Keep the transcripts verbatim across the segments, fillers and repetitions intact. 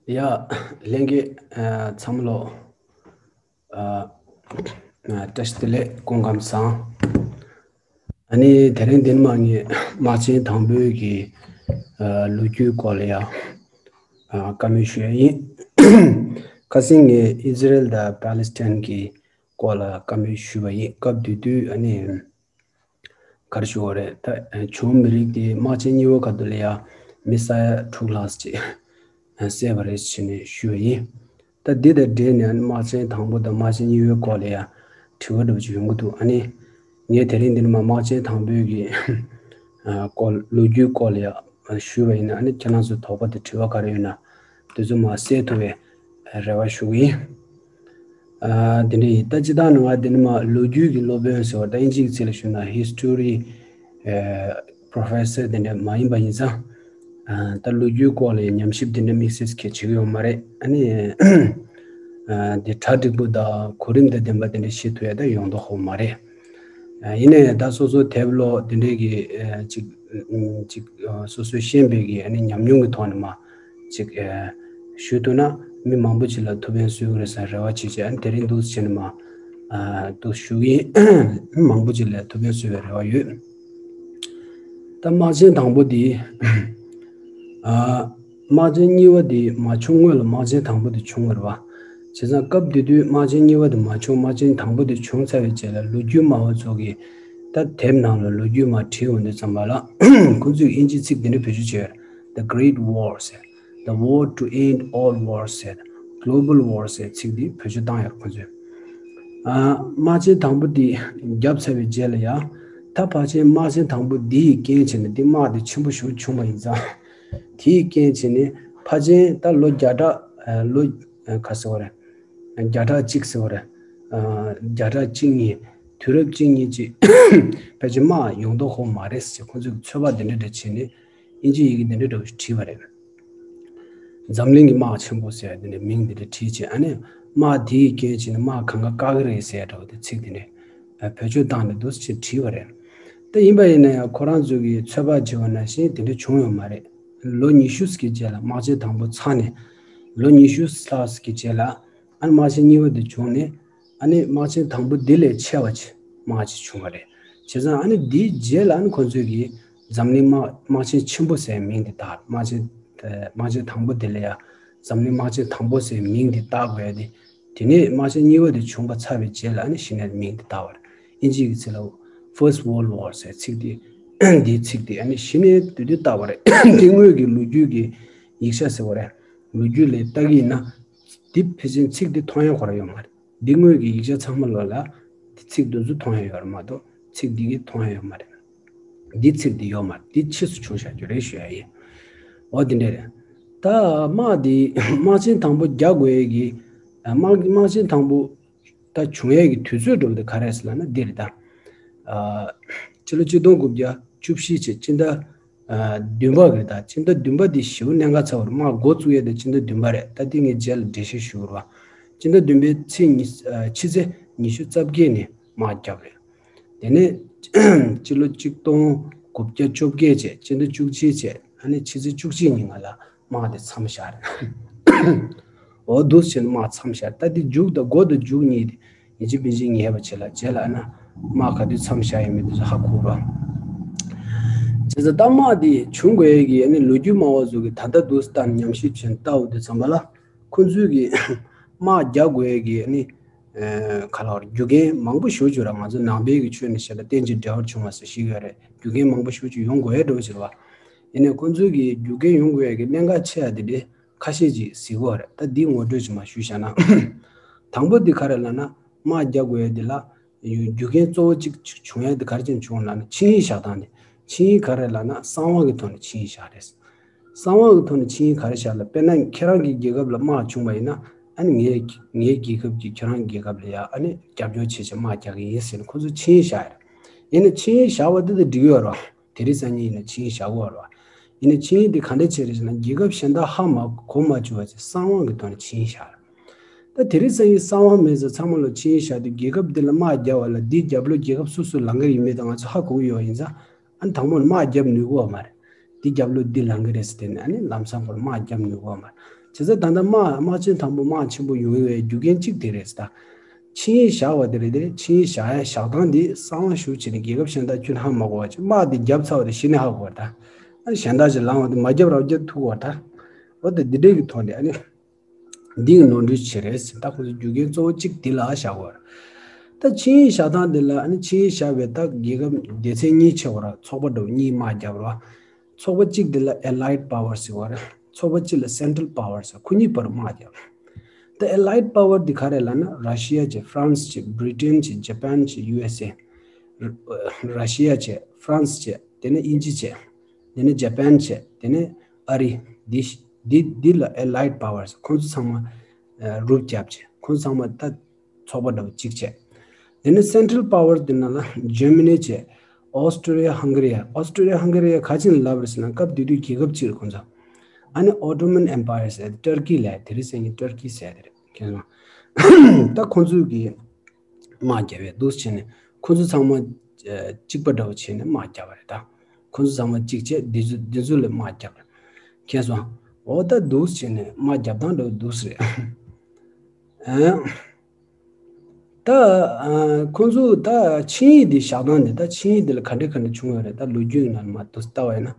ཡ། ལྷན་རྒྱས་ཚང་མ་ལོ། བཀྲ་ཤིས་བདེ་ལེགས། སྐུ་ཁམས་བཟང་། ཨ་ནི་དེ་རིང་འདིར་མ་ངས་དམག་ཆེན་དང་པོའི་གི་ལོ་རྒྱུས་སྐོར་ལ་ཡང་བཀའ་མོལ་ཞུ་ཡ་ཡིན། ཁ་སང་ངས་ཨི་ཛི་རལ་དང་པ་ལི་སི་ཐན་གི་སྐོར་ལ་བཀའ་མོལ་ཞུས་པ་ཡིན། སྐབས་དེ་དུས་ཨ་ནི། ག་རེ་ཞུ་དགོས་རེད། ད་བྱུང་མི་རིགས་དེ་དམག་ཆེན་གཉིས་པ་ཁ་ཐུག་ལ་ཡ་མི་ས་ཡ་དྲུག་ལྷག་ཅིག་བསད་པ་རེད་ཟེར་ནས་ཞུས་པ་ཡིན། ད་འདི་དང་འབྲེལ་ནས་ཨ་ནི་དམག་ཆེན་དང་པོ་དང་དམག་ཆེན་གཉིས་པའི་སྐོར་ལ་ཡ་དྲི་བ་འདྲ་པོ་ཅིག་ཡོང་གི་འདུག་ཨ་ནི་ངས་དེ་རིང་འདི་ནས་མ་དམག་ཆེན་དང་པོའི་གི་སྐོར་ལོ་རྒྱུས་སྐོར་ལ་ཡ་ཞུས་པ་ཡིན་ན། ཨ་ནི་ཁྱེད་རང་ཚོའི་དོགས་པ་དང་དྲི་བ་ག་རེ་ཡོད་ན་དེ་ཚོ་མ་སེལ་ཐུབ་པའི་རེ་བ་ཞུ་གི་ཡིན། ཨ། དེ་འདྲ་ཡིན། ད་སྤྱིར་བཏང་ནང་ང་དེ་ནི་མ་ལོ་རྒྱུས་ཀྱི་སློབ་དཔོན་ཟེར་བ། ད་དབྱིན་ཇིའི་ཚིག་ལ་ཞུས་ན་ཧི་སི་ཊོ་རི་པོ་རོ་ཕེ་སར་དེ་འདྲ་མ་ཡིན་པ་ཡིན་ཙང་། ཨ། ད་ལོ་རྒྱུས་སྐོར་ལ་ཉམས་ཞིབ་དེ་འདྲ་དམིགས་བསལ་གྱི་བྱེད་ཀྱི་ཡོད་མ་རེད། ཨ་ནི། ཨ། དེ་གྲ་འགྲིག་པོ་དང་གོ་རིམ་དང་ལྡན་པ་དེ་འདྲ་ཤེས་ཐུབ་ཡ་ད་ཡོང་མདོག་ཁ་པོ་མ་རེད། ཨ། ཡིན་ནའི་ད་སོ་སོ་དེབ་ཀློག་དེ་འདྲའི་གི་ཨ། ཅིག་ཨ། ཅིག་ཨ། སོ་སོས་ཤེས་པའི་གི་ཨ་ནི་ཉམས་མྱོང་གི་ཐོག་ནས་མ་ཅིག་ཨ། ཞུ་ཐུབ་ན་མི་མང་པོ་ཅིག་ལ་ཐུགས་ཕན་གསོས་ཀྱི་རེད་ཟེར་རེ་བ་བྱེད་ཅིག་ཨ་ནི་དེ་རིང་འདུག་སེ་བྱས་ནས་མ། ཨ། འདུག་ཞུ་གི་ཡིན། མི་མང་པོ་ཅིག་ལ་ཐུགས་ཕན་གསོས་པའི་རེ་བ་ཡོད། ད་དམག་ཆེན་དང་པོ་འདི། ཨ། དམག་ཆེན་གཉིས་པ་འདི་མ་བྱུང་སྔོན་ལ་དམག་ཆེན་དང་པོ་འདི་བྱུང་བ་རེད་པ། བྱས་ཙང་སྐབས་དེ་དུས་དམག་ཆེན་གཉིས་པ་འདི་མ་བྱུང་། དམག་ཆེན་དང་པོ་འདི་བྱུང་ཚར་བའི་རྗེས་ལ་ལོ་རྒྱུས་སྨྲ་བ་ཚོ་གིས་ད་དེབ་ནང་ལ་ལོ་རྒྱུས་མ་བྲིས་ཡོང་དུས་ཙམ་པ་ལ་ཁོང་ཚོས་དབྱིན་ཇིའི་ཚིག་འདི་འདྲ་བེད་སྤྱོད་བྱས་ཡོད་རེད། The Great War ཟེར། The war to end all wars ཟེར། Global War ཟེར་ཚིག་འདི་བེད་སྤྱོད་བཏང་ཡོད་རེད་ཁོང་ཚོས། ཨ། དམག་ཆེན་དང་པོ་འདི་བརྒྱབ་ཚར་བའི་རྗེས་ལ་ཡང་ད་ཕལ་ཆེར་དམག་ཆེན་དང་པོ་འདི་ཡི་རྐྱེན་བྱས་ནས་འདི་དམག་འདི་ཆེན་པོ་ཞེ་པོ་བྱུང་བ་ཡིན་ཙང་། དེའི་རྐྱེན་བྱས་ནས་ཕལ་ཆེར་ད་ལོ་བརྒྱ་ཕྲག་ཨ། ལོ་ཨ། ག་ཟེར་བ་རེད། བརྒྱ་ཕྲག་གཅིག་ཟེར་བ་རེད། ཨ། བརྒྱ་ཕྲག་གཅིག་གཉིས། དུས་རབས་གཅིག་གཉིས་ཅིག་ཕལ་ཆེར་དམག་ཡོང་མདོག་ཁ་པོ་མ་རེད་ཟེར་ཁོང་ཚོས་ཚོད་དཔག་འདི་འདྲ་འདྲ་བྱས་ནས་དབྱིན་ཇིའི་ཡི་གེ་འདི་འདྲ་འདྲ་བོ་ཞིག་བྲིས་པ་རེད། འཛམ་གླིང་གི་དམག་ཆེན་པོ་ཟེར་འདི་འདྲ་མིང་འདི་འདྲ་བྲིས་བྱས། ཨ་ནི་དམག་དེའི་རྐྱེན་བྱས་ནས་དམག་གང་ག་བཀག་གི་རེད་ཟེར་འདྲ་བོ་དེ་ཚིག་འདི་འདྲ་བེད་སྤྱོད་བཏང་ནས་འདུག་སེ་བྲིས་པ་རེད། ད་ཡིན་པ་ཡིན་ན་ཡང་ཁོ་རང་ཚོ་གིས་ཚོད་དཔག་བྱས་པ་ནང་བཞིན་དེ་འདྲ་བྱུང་ཡོད་མ་རེད། ལོ་ཉི་ཤུ་ཙམ་གྱི་རྗེས་ལ་དམག་ཆེན་དང་པོ་ཚར་ནས་ལོ་ཉི་ཤུ་ལྷག་ཙམ་གྱི་རྗེས་ལ་ཨ་ནི་དམག་ཆེན་གཉིས་པ་དེ་བྱུང་ནས། ཨ་ནི་དམག་ཆེན་དང་པོ་འདི་ལས་ཆེ་བ་ཅིག་དམག་ཅིག་བྱུང་བ་རེད། བྱས་ཙང་ཨ་ནི་འདིའི་རྗེས་ལ་ཨ་ནི་ཁོང་ཚོས་ཀྱིས་འཛམ་གླིང་དམག་དམག་ཆེན་ཆེན་པོ་ཟེར་མིང་འདི་བཏགས། དམག་ཆེན་ཨ། དམག་ཆེན་དང་པོ་དེ་ལ་ཡང་འཛམ་གླིང་དམག་ཆེན་དང་པོ་ཟེར་མིང་འདི་བཏགས་དགོས་ཏེ། དེ་ནས་དམག་ཆེན་གཉིས་པ་དེ་བྱུང་བ་ཚར་བའི་རྗེས་ལ་ཨ་ནི་གཞི་ནས་མིང་འདི་བཏགས་པ་རེད། དབྱིན་ཇིའི་ཚིག་ལ་First World War ཟེར་ཚིག་འདི་འདིའི་ཚིག་འདི་ཨ་ནི་གཞི་ནས་དེ་དུས་བཏགས་པ་རེད། དེ་སྔོན་གྱི་ལོ་རྒྱུས་ཀྱི་ཡིག་ཆ་ཟེར་བ་རེད། ལོ་རྒྱུས་ལ་བལྟ་གི་ཡིན་ན། འདི་ཕལ་ཆེར་ཚིག་འདི་མཐོང་ཡ་ཁོ་རང་ཡོད་མ་རེད། འདི་སྔོན་གྱི་ཡིག་ཆ་ཚང་མ་ལོག་ལ་འདི་ཚིག་འདི་ཚོ་མཐོང་ཡ་ཡོད་རེད་མ་གཏོགས་ཚིག་འདི་གི་མཐོང་ཡ་ཡོད་མ་རེད། འདི་ཚིག་འདི་ཡོད་མ་རེད། འདི་ཕྱིས་སུ་བྱུང་བཞག་རྒྱུ་རེད་ཞུ་ཡ་ཡིན། འོ་འདི་འདྲ་རེད། ད་དམག་འདི་དམག་ཆེན་དང་པོ་རྒྱག་དགོས་ཡས་ཀྱི་དམག་དམག་ཆེན་དང་པོ་ད་བྱུང་ཡས་ཀྱི་དུས་ཚོད་འགྲོ་གི་འདི་ག་རེ་རེད་ཟེར་ལབ་ན་འདི་རེད་ད། ཨ། ཕྱི་ལོ་ཆིག་སྟོང་དགུ་བརྒྱ་བཅུ་བཞི་བྱས་སྤྱི་ཟླ་ཨ། བདུན་པ་གི་ད་སྤྱི་ཟླ་བདུན་པ་འདི་ཞེ་པོ་གནད་འགག་ཚ་བ་རེད། དམག་འགོ་བཙུགས་ཡས་དེ་སྤྱི་ཟླ་བདུན་པ་རེད། ད་འདི་ངས་རྗེས་ལ་འགྲེལ་བཤད་ཞུ་རོགས། སྤྱི་ཟླ་བདུན་པའི་ཚེས་ཉི་ཨ། ཕྱི་ཚེས་ཉི་ཤུ་རྩ་བརྒྱད་ནས་དམག་བརྒྱབ་རེད། དེ་ནས་སྤྱི་ལོ་ཆིག་སྟོང་དགུ་བརྒྱ་བཅོ་བརྒྱད་བྱས་སྤྱི་ཟླ་བཅུ་གཅིག་བྱས་ཨ་ནི་ཕྱི་ཚེས་བཅུ་གཅིག་ཉིན་ང་ལ་དམག་དེ་མཚམས་བཞག་རེད། འོ་འདུག་སེ་བྱས་ནས་དམག་མཚམས་བཞག་ད་འདི་མཇུག་དང་འགོ་དང་མཇུག་གཉིས་དེ་ཡིན་གཅིག་མིན་གཅིག་ངེས་པ་བྱེད་ལ་རྗེས་ལ་ཨ་ན་དམག་ག་དུས་མཚམས་བཞག་ཡོད་མེད་དེ་ཚོ་ཧ་གོ་བ། བྱས་ཙང་ད་དམག་འདི་བྱུང་དགོས་ཡས་ཀྱི་ཨ་ནི་ལོ་རྒྱུས་སྨྲ་བ་ཚོ་གིས་ད་ལྟ་འདུག་སེ་ལྟ་ནས་ཉམས་ཞིབ་བྱས་ནས་ལྟ་འོ་དེ་ཙམ་པ་ལ་ཁོ་ཚོས་ཀྱི་དམག་རྒྱག་དགོས་ཡས་ཀྱི་ཨ་ནི་ཨ་ག་ལབ་རྒྱུ་རྐྱེན་མང་པོ་ཞེ་པོ་ཅིག་ཡོད་རེད། ང་ཚོ་ནང་པའི་གི་ཆོས་ནས་བཤད་ན་རྟེན་ཅིང་འབྲེལ་བར་འབྱུང་བ་ཟེར་ཞིག་ཡོད་རེད། རྒྱུ་རྐྱེན་མང་པོ་ཞེ་པོ་ཅིག་ཡོང་དགོས་ཡས་འདྲ་བོ་ཞིག་རེད་བ། ཡིན་ནའི་ཁོ་ཚོས་ཀྱི་རྒྱུ་རྐྱེན་ཡོང་དགོས་ཡས་ཀྱི་གནད་འགག་ཆེ་བ་དེ་འདྲའི་ཁ་ཤས་ཅིག་གཟིགས་དགོས་རེད། ད་འདི་ངོ་སྤྲོད་ཅིག་མར་ཞུས་བཞག་ན། དང་པོ་འདི་ག་རེ་ལབ་ན་དམག་རྒྱག་དགོས་ཡས་འདི་ལ་རྒྱུ་རྐྱེན་གཙོ་བོ་གཅིག་བྱུང་ཡས་འདི་ག་རེ་བྱས་ནས་བྱུང་ལབ་ན་ཆིངས་ཡིག་བཞག་སྟངས་འདི། ཆིངས་ཡིག་ག་རེ་ལབ་ན་གསང་བ་གི་ཐོག་ནས་ཆིངས་ཡིག་བཞག་རེད། གསང་བ་གི་ཐོག་ནས་ཆིངས་ཡིག་ག་རེ་བཞག་ལབ་དཔེར་ན་ཁྱེད་རང་གི་རྒྱལ་ཁབ་ལ་དམག་བྱུང་བ་ཡིན་ན་ཨ་ནི་ངའི་ངའི་རྒྱལ་ཁབ་ཀྱིས་ཁྱེད་རང་གི་རྒྱལ་ཁབ་ལ་ཡ་ཨ་ནི་རྒྱབ་སྐྱོར་བྱེད་ཆེད་དམག་རྒྱག་གི་ཡིན་ཟེར་ནས་ཁོ་ཚོས་ཆིངས་ཡིག་བཞག་ཡོད་རེད། ཡིན་ནའི་ཆིངས་ཡིག་བཞག་པ་འདི་དང་འགྲིག་གི་ཡོད་རེད་བ། དེ་རིང་སང་ཉིན་ཡིན་ན་ཆིངས་ཡིག་བཞག་གི་ཡོད་རེད་བ། ཡིན་ནའི་ཆིངས་ཡིག་འདི་ག་འདྲ་བྱས་རེད་ཟེར་ན་རྒྱལ་ཁབ་གཞན་དག་ཧ་མ་གོ་མ་བཅུག་པ་བྱས་གསང་བ་གི་ཐོག་ནས་ཆིངས་ཡིག་བཞག་རེད། ད་དེ་རིང་སང་ཉིན་གསང་བ་མེད་ཙང་ཚང་མ་ལོ་ཆིངས་ཡིག་བཞག་དུས་རྒྱལ་ཁབ་འདི་ལ་དམག་རྒྱབ་པ་ལ་འདིའི་རྒྱབ་ལོགས་རྒྱལ་ཁབ་སུ་སུ་ལངས་ཀྱི་ཡོད་མེད་དང་ང་ཚོ་ཧ་གོ་གི་ཡོད་པ་ཡིན་ཙང་ཨ་ནི་དང་པོ་ནས་དམག་རྒྱབ་ནུས་ཀྱི་ཡོད་མ་རེད། འདི་རྒྱབ་ལོགས་འདི་ལངས་ཀྱི་རེད་ཟེར་དེ་ནས་ཨ་ནི་ལམ་སང་ཁོ་ལ་དམག་རྒྱབ་ནུས་ཀྱི་ཡོད་མ་རེད། བྱས་ཙང་ད་ལྟ་དམག་དམག་ཆེན་དང་པོ་དམག་ཆེན་པོ་ཡོང་བའི་རྒྱུ་རྐྱེན་གཅིག་དེ་རེད་ད། ཆིངས་ཡིག་བཞག་པ་དེ་རེད་དེ། ཆིངས་ཡིག་བཞག་ཡ་བཞག་སྟངས་འདི་གསང་བ་ཞུ་བྱས་ནས་རྒྱལ་ཁབ་གཞན་དག་ཁྱོན་ཧ་མ་གོ་བ་བྱས། དམག་འདི་བརྒྱབ་ཚར་བ་དེ་གཞི་ནས་ཧ་གོ་བ་ད། ཨ་གཞན་དག་ཅིག་ལངས་བ་དེ་མ་བརྒྱབ་རང་བརྒྱབ་ཐུབ་བ་ད། འོ་ད་འདི་འདྲས་ཀྱི་ཐོག་ནས་ཨ་ནི། འདི་གི་ནོར་འཁྲུལ་ཆེ་རེད་ཟེར། ད་ཁོ་ཚོ་རྒྱུ་རྐྱེན་གཙོ་བོ་གཅིག་འདི་ལ་བཞག་དགོས་རེད། ད་ཆིངས་ཡིག་བཞག་སྟངས་འདི་ལ་ཨ་ནི་ཆིངས་ཡིག་བཞག་པའི་ད་རྒྱལ་ཁབ་སྡེ་ཚན་གཉིས་ཕྱེ་བ་ར། ཚོགས་པ་འདྲ་བོ་གཉིས་དམག་བརྒྱབ་ར། ཚོགས་པ་གཅིག་འདི་ལ་Allied Powers ཟེར་བ་རེད། ཚོགས་པ་གཅིག་ལ་Central Powers ཟེར། ཁོ་གཉིས་བར་དམག་བརྒྱབ། ད་Allied Power འདི་ག་རེ་ལབ་ན། ར་ཤི་ཡ་བྱས། ཧྥ་རན་སི་བྱས། བྷི་རི་ཏན་བྱས། ཇ་པན་བྱས། ཡུ་ཨེས་ཨེ། ར་ཤི་ཡ་བྱས། ཧྥ་རན་སི་བྱས། དེ་ནས་དབྱིན་ཇི་བྱས། དེ་ནས་ཇ་པན་བྱས། དེ་ནས་ཨ་རི། འདི་འདི་འདི་ལ་Allied Powers ཁོང་ཚོ་ཚང་མ་རུབ་བརྒྱབ་བྱས། ཁོང་ཚོ་ཚང་མ་ད་ཚོགས་པ་འདྲ་བོ་གཅིག་བྱས། དེ་ནས་Central Power འདི་ནང་ལ་ཇར་མ་ནི་བྱས། ཨོ་སི་ཀྲི་ཡ། ཧང་ག་རི་ཡ། ཨོ་སི་ཀྲི་ཡ། ཧང་ག་རི་ཡ་ག་ཅི་ལ་ལབ་རེད་ཟེར་ན། སྐབས་དེ་དུས་རྒྱལ་ཁབ་གཅིག་རེད་ཁོང་ཚོ། ཨ་ནི་Ottoman Empire ཟེར་ཏེ་ཏར་ཀི་ལབ་དེ་རེད་ཟེར་ནས། ཏར་ཀི་ཟེར་དེ་རེད། མཁྱེན་སོང་། ད་ཁོང་ཚོས་ཀྱི་དམག་བརྒྱབ་པའི་འདུག་བྱས་ནས། ཁོ་ཚོ་ཚང་མ་ཨ་གཅིག་པ་འདྲ་བོ་བྱས་ནས་དམག་བརྒྱབ་པ་རེད་ད། ཁོ་ཚོ་ཚང་མ་གཅིག་བྱས། འདི་ཚོ་འདི་ཚོ་ལ་དམག་བརྒྱབ་པ་རེད། མཁྱེན་སོང་། འོ་ད་འདུག་བྱས་ནས་དམག་བརྒྱབ་སྟངས་འདྲ་བོ་འདུག་སེ་རེད། ཨ་ད་ཨ་ཁོ་ཚོ་ད་ཆིངས་ཡིག་འདི་བཞག་སྟངས་འདི། ད་ཆིངས་ཡིག་འདི་ལ་ག་འདྲ་ག་འདྲ་བྱུང་ཡོད་རེད། ད་ལོ་རྒྱུས་ནང་མར་འདུག་ལྟ་བ་ཡིན་ན།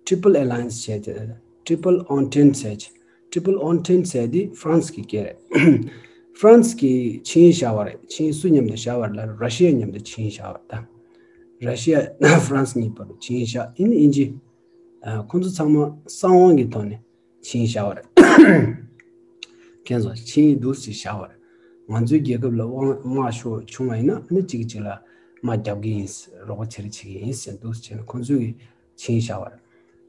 Triple Alliance ཟེར་གྱི། Triple Entente ཟེར་གྱི། Triple Entente ཟེར་དེ་ཧྥ་རན་སི་གི་སྐད་རེད། ཧྥ་རན་སི་གིས་ཆིངས་ཡིག་བཞག་པ་རེད། ཆིངས་ཡིག་སུ་མཉམ་དུ་བཞག་པ་རེད་ལབ་ན། ར་ཤི་ཡ་མཉམ་དུ་ཆིངས་ཡིག་བཞག་པ་རེད་ད། ར་ཤི་ཡ་ཧྥ་རན་སི་གཉིས་བར་དུ་ཆིངས་ཡིག་བཞག་ཡིན། དབྱིན་ཇི་ཨ་ཁོང་ཚོ་ཚང་མ་གསང་བ་གི་ཐོག་ནས་ཆིངས་ཡིག་བཞག་པ་རེད། མཁྱེན་སོང་། ཆིངས་ཡིག་འདུག་སེ་བཞག་པ་རེད། ང་ཚོའི་རྒྱལ་ཁབ་ལ་དབང་དམག་ཤོར་བྱུང་བ་ཡིན་ན་ཨ་ནི་གཅིག་གིས་གཅིག་ལ་དམག་རྒྱབ་ཀྱི་ཡིན། རོགས་པ་བྱེད་རེས་བྱེད་ཀྱི་ཡིན་ཟེར་འདུག་སེ་བྱས་ནས་ཁོང་ཚོས་ཀྱི་ཆིངས་བཞག་པ་རེད།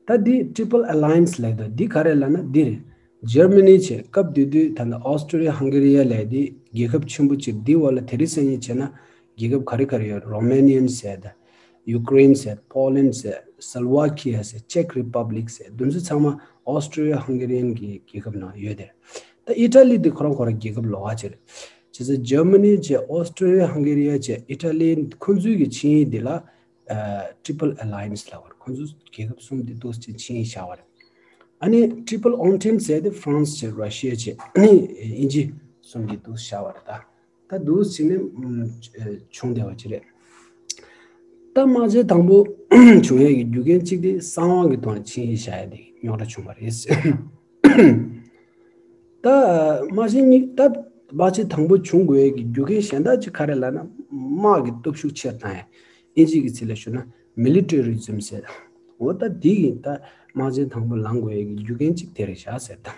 ད་འདི་Triple Alliance ལབ་དུས་འདི་ག་རེ་ལབ་ན་འདི་རེད། ཇར་མ་ནི་བྱས། སྐབས་དེ་དུས་ད་ནི་ཨོ་སི་ཀྲི་ཡ། ཧང་ག་རི་ཡ་ལབ་དེ་རྒྱལ་ཁབ་ཆེན་པོ་གཅིག། འདི་འོག་ལ་དེ་རིང་སང་ཉིན་བྱས་ན་རྒྱལ་ཁབ་ག་རེ་ག་རེ་ཡོད། རོ་མེ་ནི་ཡན་ཟེར་དང་། ཡུ་ཀེ་རེན་ཟེར། པོ་ལན་ཟེར། སལ་ཝ་ཁི་ཡ་ཟེར། ཅེག་རི་པབ་ལིག་ཟེར། འདི་ཚོ་ཚང་མ་ཨོ་སི་ཀྲི་ཡ། ཧང་ག་རི་ཡན་གྱི་རྒྱལ་ཁབ་ནང་ཡོད་དེ། ད་ཨི་ཊ་ལི་འདི་ཁོ་རང་ཁོ་རང་རྒྱལ་ཁབ་ལོགས་ཀ་ཅིག་རེད། བྱས་ཙང་ཇར་མ་ནི་བྱས། ཨོ་སི་ཀྲི་ཡ། ཧང་ག་རི་ཡ་བྱས། ཨི་ཊ་ལི། ཁོ་ཚོའི་གི་ཆིངས་ཡིག་འདི་ལ་ཨ་Triple Alliance ལབ་པ་རེད། ཁོ་ཚོ་རྒྱལ་ཁབ་གསུམ་འདི་འདུག་སེ་ཆིངས་ཡིག་བཞག་པ་རེད། ཨ་ནི་Triple Entente ཟེར་དེ་ཧྥ་རན་སི་བྱས། ར་ཤི་ཡ་བྱས། ཨ་ནི་དབྱིན་ཇི་གསུམ་གྱིས་འདུག་སེ་བཞག་པ་རེད་ད། ད་འདུག་སེ་བྱས་ནས་ཨ་བྱུང་བསྡད་པ་ཅིག་རེད། ད་དམག་ཆེན་དང་པོ་བྱུང་ཡས་ཀྱི་རྒྱུ་རྐྱེན་གཅིག་དེ་གསང་བ་གི་ཐོག་ནས་ཆིངས་ཡིག་བཞག་ཡས་དེ་རྙོག་དྲ་བྱུང་བ་རེད། ད་དམག་ཆེན་གཉིས། ད་དམག་ཆེན་དང་པོ་བྱུང་དགོས་ཡས་ཀྱི་རྒྱུ་རྐྱེན་གཞན་དག་ཅིག་ག་རེ་ལབ་ན། དམག་གི་སྟོབས་ཤུགས་ཆེར་བཏང་ཡས། དབྱིན་ཇི་གི་ཚིག་ལ་ཞུ་ན་militarism ཟེར། འོ་ད་འདི་ཡིན། ད་དམག་ཆེན་དང་པོ་ལངས་དགོས་ཡས་ཀྱི་རྒྱུ་རྐྱེན་གཅིག་དེ་རེད་བཞག་ཟེར། ད་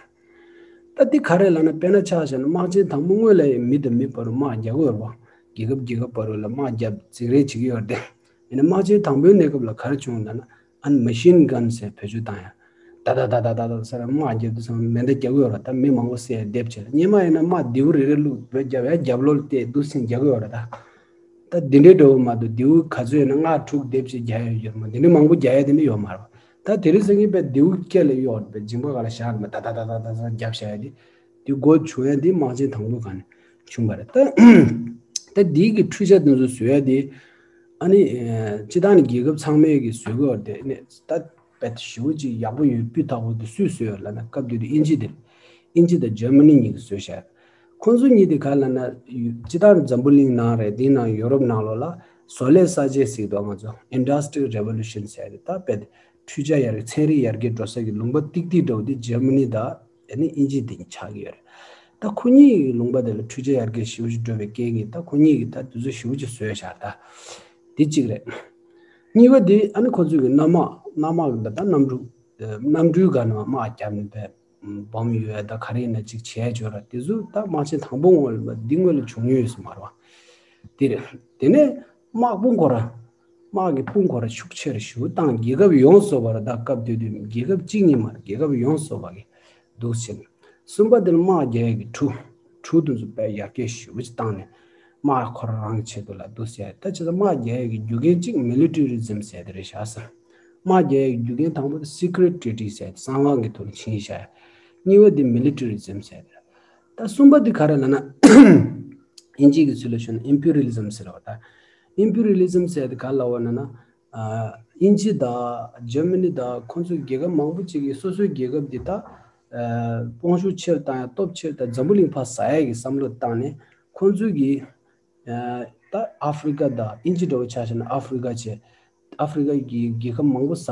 ད་འདི་ག་རེ་ལབ་ན། དཔེར་ན་ཆ་བཞག་ན་དམག་ཆེན་དང་པོ་སྔོན་ལ་ཡང་མི་དང་མི་བར་དུ་དམག་རྒྱག་གི་ཡོད་རེད་པ། རྒྱལ་ཁབ་རྒྱལ་ཁབ་བར་དུ་ལ་དམག་རྒྱབ་འཛིང་རེས་བྱེད་ཀྱི་ཡོད་རེད་དེ། ཡིན་ན་དམག་ཆེན་དང་པོའི་གནས་སྐབས་ལ་ག་རེ་བྱུང་ལབ་ན། ཨ་ནི་མ་ཤིན་གན་ཟེར་བེད་སྤྱོད་བཏང་ཡ། ད་ད་ད་ཟེར་དམག་རྒྱབ་དུས་ཙམ་མེ་མདའ་རྒྱག་གི་ཡོད་རེད། ད་མི་མང་པོ་བསད་རྡེབ་བྱས། སྔོན་མ་ཡིན་ན་དམག་མདེའུ་རེ་རེ་བླུགས་བེད་རྒྱབ་ཡ། རྒྱབ་ལོགས་བལྟས་འདུག་སེ་རྒྱག་གི་ཡོད་རེད་ད། ད་འདི་འདྲའི་འདྲ་བོ་མ་གཏོགས་མདེའུ་ག་ཚོད་ཡིན་ན་ལྔ་དྲུག་རྡེབ་བྱས་རྒྱག་ཡ་ཡོད་མ། འདི་འདྲའི་མང་པོ་རྒྱག་ཡ་དེ་འདྲ་ཡོད་མ་རེད། ད་དེ་རིང་སང་ཉིན་དཔེ་མདེའུ་སྐེ་ལ་གཡོགས་པའི་མཇིང་པ་སྒང་ལ་བཞག་ནས་ད་ད་ད་ད་ད་རྒྱབ་བཞག་ཡ་དེ། དེ་འགོ་བྱུང་ཡ་དེ་དམག་ཆེན་དང་པོ་སྒང་ནས་བྱུང་བ་རེད། ད་ད་འདི་གི་འཕྲུལ་ཆས་དེ་ཚོ་བཟོ་ཡ་དེ། ཨ་ནི་ཨ་སྤྱིར་བཏང་ནས་རྒྱལ་ཁབ་ཚང་མས་ཀྱི་བཟོ་གི་ཡོད་རེད་དེ། ཨ་ནི་ད་དཔེ་ཞེ་པོ་ཅིག་ཡག་པོ་ཡོད། སྤུས་དག་པོ་དེ་སུས་བཟོས་ཡོད་ལབ་ན། སྐབས་དེ་དུས་དབྱིན་ཇི་དེ་རེད། དབྱིན་ཇི་དང་ཇར་མ་ནི་གཉིས་ཀྱིས་བཟོས་བཞག་ཁོང་ཚོ་གཉིས་དེ་ག་ལབ་ན། སྤྱིར་བཏང་འཛམ་བུ་གླིང་ནང་རེད། དེའི་ནང་ཡོ་རོབ་ནང་ལོགས་ལ་བཟོ་ལས་གསར་བརྗེ་ཟེར་གྱི་འདུག་ང་ཚོ་Industrial Revolution ཟེར་ཡ་དེ། ད་དཔེ་འཕྲུལ་ཆས་ཡར་རྒྱས། ཚན་རིག་ཡར་རྒྱས་འགྲོ་ས་གི་ལུང་པ་ཏིག་ཏིག་འདྲ་བོ་དེ་ཇར་མ་ནི་དང་ཨ་ནི་དབྱིན་ཇི་དེ་གཉིས་ཆགས་ཀྱི་ཡོད་རེད། ད་ཁོ་གཉིས་ཀྱི་ལུང་པ་དེ་ལ་འཕྲུལ་ཆས་ཡར་རྒྱས་ཞེ་པོ་ཅིག་འགྲོ་བའི་རྐྱེན་གྱིས་ད་ཁོ་གཉིས་ཀྱིས་ད་དུས་ཚོད་ཞེ་པོ་ཅིག་བཟོས་བཞག་ད་དེ་གཅིག་རེད། གཉིས་པ་དེ་ཨ་ནི་ཁོ་ཚོས་ཀྱི་གནམ་དམག་གནམ་དམག་གི་ད་གནམ་གྲུ་གནམ་གྲུའི་སྒང་ནས་དམག་བརྒྱབ་ནས་པའི་སྦོམ་ཡོད་ད་ག་རེ་ཡིན་ན་ཅིག་བྱས་བྱས་ར། དེ་ཚོ་ད་དམག་ཆེན་དང་པོ་སྔོན་ལ་འདི་སྔོན་ལ་བྱུང་མྱོང་ཡོད་ས་མ་རེད་པ། དེ་རེད། དེ་ནས་དམག་དཔུང་ཁོ་ར། དམག་གི་དཔུང་ཁོ་ར་ཤུགས་ཆེ་རུ་ཞེ་པོ་བཏང་། རྒྱལ་ཁབ་ཡོངས་སུ་ར། ད་སྐབས་དེ་དུས་རྒྱལ་ཁབ་གཅིག་གཉིས་མ་རེད། རྒྱལ་ཁབ་ཡོངས་སུ་ར་གི་འདུག་ཟེར་ནས། གསུམ་པ་དེ་ལ་དམག་རྒྱག་ཡས་ཀྱི་གྲུ། གྲུ་དེ་ཚོ་དཔེ་ཡར་རྒྱས་ཞེ་པོ་ཅིག་བཏང་ནས་དམག་ཁོ་རང་རང་གི་ཆེད་དུ་ལ་འདུག་ཟེར། ད་བྱས་ཙང་དམག་རྒྱག་ཡས་ཀྱི་རྒྱུ་རྐྱེན་གཅིག་militarism ཟེར་དེ་རེད་བཞག་ཟེར། དམག་རྒྱག་ཡས་ཀྱི་རྒྱུ་རྐྱེན་དང་པོ་དེ་secret treaty ཟེར་ཏེ་གསང་བ་གི་ཐོག་ནས་ཆིངས་བཞག་ཡ། གཉིས་པ་དེ་militarism ཟེར་དེ་རེད། ད་གསུམ་པ་དེ་ག་རེ་ལབ་ན། དབྱིན་ཇི་གི་ཚུལ་ལ་ཞུ་ན་imperialism ཟེར་བ་ད། imperialism ཟེར་དེ་ག་ལབ་པ་ན་ན། ཨ་དབྱིན་ཇི་དང་ཇར་མ་ནི་དང་ཁོང་ཚོའི་རྒྱལ་ཁབ་མང་པོ་ཅིག་གིས་སོ་སོའི་རྒྱལ་ཁབ་འདི་ད། དཔུང་ཤུགས་ཆེ་རུ་བཏང་ཡ་སྟོབས་ཆེ་རུ་དང་འཛམ་བུ་གླིང་ཕར་ཟ་ཡ་གི་བསམ་བློ་བཏང་ནས་ཁོང་ཚོས་ཀྱི་ད་ཨ་ཧྥི་རི་ཀ་དང་དབྱིན་ཇི་འདྲ་བོ་ཆ་བཞག་ན་ཨ་ཧྥི་རི་ཀ་བྱས། ཨ་ཧྥི་རི་ཀ་གི་རྒྱལ་ཁབ་མང་པོ་ཟ།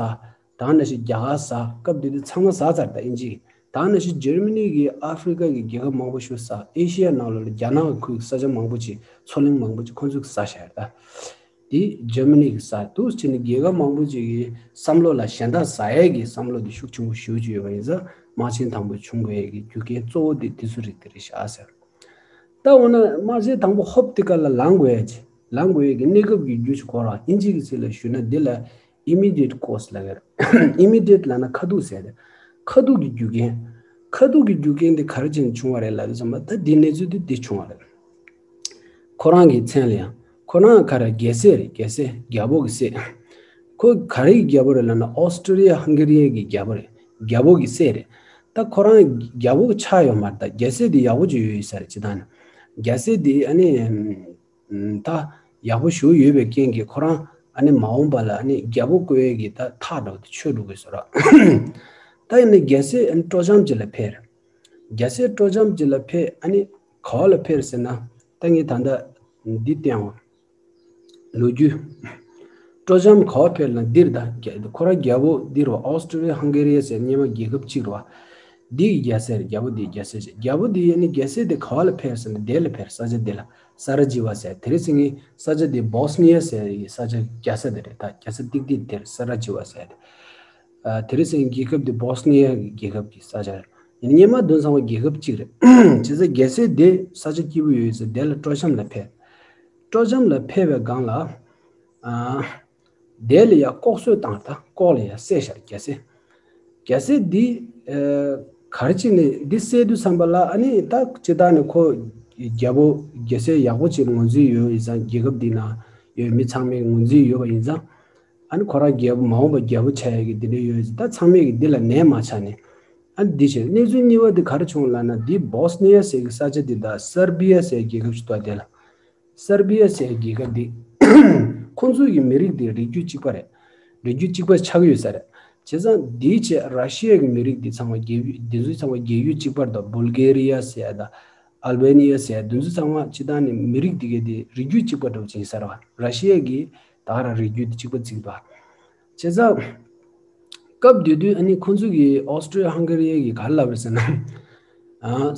ད་ནང་བཞིན་རྒྱ་གར་ཟ། སྐབས་དེ་དུས་ཚང་མ་ཟ་ཚར་ད་དབྱིན་ཇི། ད་ནང་བཞིན་འཇར་མ་ནི་གི་ཨ་ཧྥི་རི་ཀ་གི་རྒྱལ་ཁབ་མང་པོ་ཞིག་ཟ། ཨེ་ཤི་ཡ་ནང་ལོགས་ལ་རྒྱ་ནག་གི་ཁུལ་གྱི་ས་ཆ་མང་པོ་ཅིག་མཚོ་གླིང་མང་པོ་ཅིག་ཁོང་ཚོས་ཟ་བཞག་ད། དེ་འཇར་མ་ནི་གི་ས་འདུག་བྱས་ནས་རྒྱལ་ཁབ་མང་པོ་ཅིག་གི་བསམ་བློ་ལ་གཞན་དག་ཟ་ཡས་ཀྱི་བསམ་བློ་དེ་ཤུགས་ཆེན་པོ་ཞེ་པོ་ཅིག་ཡོད་པ་ཡིན་ཙང་དམག་ཆེན་དང་པོ་བྱུང་དགོས་ཡས་ཀྱི་རྒྱུ་རྐྱེན་གཙོ་བོ་དེ་དེ་ཚོ་རིགས་དེ་རེད་ཤག་ཟེར། ད་འོ་ན་དམག་ཆེན་དང་པོ་ཧོབ་དེ་ག་ལ་ལངས་དགོས་ཡས་ཅིག་ལངས་དགོས་ཡས་ཀྱི་གནས་སྐབས་ཀྱི་རྒྱུ་ཞིག་གོ་ར་དབྱིན་ཇི་གི་ཚིག་ལ་ཞུས་ན་འདི་ལ་immediate cause ལབ་ཡོད་རེད། immediate ལབ་ན་ཁ་ཐུག་ཟེར་རེད། ཁ་ཐུག་གི་རྒྱུ་རྐྱེན། ཁ་ཐུག་གི་རྒྱུ་རྐྱེན་དེ་ག་རེ་བྱས་ནས་བྱུང་བ་རེད་ལབ་དུས་ཙམ་པ་ད་འདི་གནས་ཚུལ་དེ་འདི་བྱུང་བ་རེད། ཁོ་རང་གི་མཚན་ལ་ཡང་ཁོ་རང་ག་རེ་རྒྱལ་སྲས་རེད། རྒྱལ་སྲས་རྒྱལ་པོ་གི་སྲས། ཁོ་ག་རེ་གི་རྒྱལ་པོ་རེད་ལབ་ན་ཨོ་སི་ཀྲི་ཡ་ཧང་གེ་རི་ཡ་གི་རྒྱལ་པོ་རེད། རྒྱལ་པོ་གི་སྲས་རེད། ད་ཁོ་རང་རྒྱལ་པོ་གི་ཆགས་ཡོད་མ་རེད། ད་རྒྱལ་སྲས་དེ་ཡག་པོ་ཅིག་ཡོད་ཡོད་ས་རེད་སྤྱིར་བཏང་ནས། རྒྱལ་སྲས་དེ་ཨ་ནི་ད་ཡག་པོ་ཞེ་པོ་ཡོད་པའི་རྐྱེན་གྱིས་ཁོ་རང་ཨ་ནི་མ་འོངས་པ་ལ་ཨ་ནི་རྒྱལ་པོ་བསྐོ་ཡས་ཀྱི་ད་ཐག་འགྲོ་དེ་ཆོད་འགྲོ་དགོས་ཟེར་རོ། ད་ཡིན་ན་རྒྱལ་སྲས་ཨ་ནི་སྤྲོ་འཆམ་ཅིག་ལ་ཕེབས། རྒྱལ་སྲས་སྤྲོ་འཆམ་ཅིག་ལ་ཕེབས་ཨ་ནི་ག་བ་ལ་ཕེབས་ཟེར་ན་ད་ངས་ད་ལྟ་འདི་བསྟན་འོང་། ལོ་རྒྱུས། སྤྲོ་འཆམ་ག་བ་ཕེབས་ལ་འདིར་ད་རྒྱ་ཁོ་རང་རྒྱལ་པོ་འདིར་བ་ཨོ་སི་ཀྲི་ཡ་ཧང་གེ་རི་ཡ་ཟེར་སྔོན་མ་རྒྱལ་ཁབ་གཅིག་རེད་བ། འདི་ཡི་རྒྱལ་སྲས་རེད། རྒྱལ་པོ་འདི་ཡི་རྒྱལ་སྲས་རེད། རྒྱལ་པོ་འདི་ཡི་ནི་རྒྱལ་སྲས་དེ་ག་བ་ལ་ཕེབས་ཟེར་ན་དེ་ལ་ཕེབས། ས་ཆ་འདི་ལ་ས་ར་ཇི་བ་ཟེར། དེ་རིང་སང་ཉིན་ས་ཆ་འདི་བོ་སི་ནི་ཡ་ཟེར་ཡི་ས་ཆ་རྒྱལ་ས་དེ་རེད། ད་རྒྱལ་ས་ཏིག་ཏིག་དེར་ས་ར་ཇི་བ་ཟེར། ཨ་དེ་རིང་སང་ཉིན་རྒྱལ་ཁབ་འདི་བོ་སི་ནི་ཡ་གི་རྒྱལ་ཁབ་ཀྱི་ས་ཆ་རེད། ཡིན་ན་སྔོན་མ་དོན་ཚང་བ་རྒྱལ་ཁབ་གཅིག་རེད། བྱས་ཙང་རྒྱལ་སྲས་དེ་ས་ཆ་སྐྱིད་པོ་ཡོད་ཡོད་ས་དེ་ལ་སྤྲོ་འཆམ་ལ་ཕེབས། སྤྲོ་འཆམ་ལ་ཕེབས་པའི་སྒང་ལ། ཨ། དེ་ལ་ཡ་ལྐོག་གསོད་བཏང་ད་ལྐོག་ལ་ཡ་བསད་ཤར་རྒྱལ་སྲས། རྒྱལ་སྲས་འདི། ཨ། ག་རེ་བྱས་ནས་འདི་བསད་དུས་ཙམ་པ་ལ་ཨ་ནི་ད་སྤྱིར་བཏང་ནས་ཁོ་རྒྱལ་པོ་རྒྱལ་སྲས་ཡག་པོ་ཅིག་ངོས་འཛིན་ཡོད་ཡིན་ཙང་རྒྱལ་ཁབ་འདི་ནང་ཡོད་མི་ཚང་མས་ངོས་འཛིན་ཡོད་པ་ཡིན་ཙང་ཨ་ནི་ཁོ་རང་རྒྱལ་པོ་མ་འོངས་པ་རྒྱལ་པོ་ཆགས་ཡ་གི་འདི་འདྲ་ཡོད་ཡིན་ཙང་ད་ཚང་མས་གི་འདི་ལ་ནད་མ་ཆགས་ནས་ཨ་ནི་འདི་བྱས་གནས་ཚུལ་གཉིས་པ་འདི་ག་རེ་བྱུང་ལབ་ན་འདི་བོ་སི་ནི་ཡ་ཟེར་གི་ས་ཆ་འདི་དང་སར་བི་ཡ་ཟེར་རྒྱལ་ཁབ་ཅིག་འདུག་དེ་ལ། སར་བི་ཡ་ཟེར་རྒྱལ་ཁབ་འདི། ཁོང་ཚོའི་གི་མི་རིགས་འདི་རིགས་རྒྱུད་གཅིག་པ་རེད། རིགས་རྒྱུད་གཅིག་པ་ཆགས་ཀྱི་ཡོད་ས་རེད། བྱས་ཙང་འདིའི་ཆེད་ར་ཤི་ཡ་གི་མི་རིགས་འདི་ཚང་མ་རྒྱལ་ཡུལ་འདི་ཚོ་ཚང་མ་རྒྱལ་ཡུལ་གཅིག་པ་རེད། ད་བུལ་གེ་རི་ཡ་ཟེར་ཡ་ད་ཨལ་བེ་ནི་ཡ་ཟེར་ཡ་འདི་ཚོ་ཚང་མ་སྤྱིར་བཏང་ནས་མི་རིགས་འདི་གའི་འདི་རིགས་རྒྱུད་གཅིག་པ་འདྲ་བོ་ཅིག་ཡིན་ས་རེད་བ། ར་ཤི་ཡ་གི་ད་ག་རང་རིགས་རྒྱུད་འདི་གཅིག་པ་བརྩིས་པ། བྱས་ཙང་། སྐབས་དེ་དུས་ཨ་ནི་ཁོང་ཚོ་གི་ཨོ་སི་ཀྲི་ཡ་ཧང་གེ་རི་ཡ་གི་ག་རེ་ལབ་རེད་ཟེར་ན། ཨ།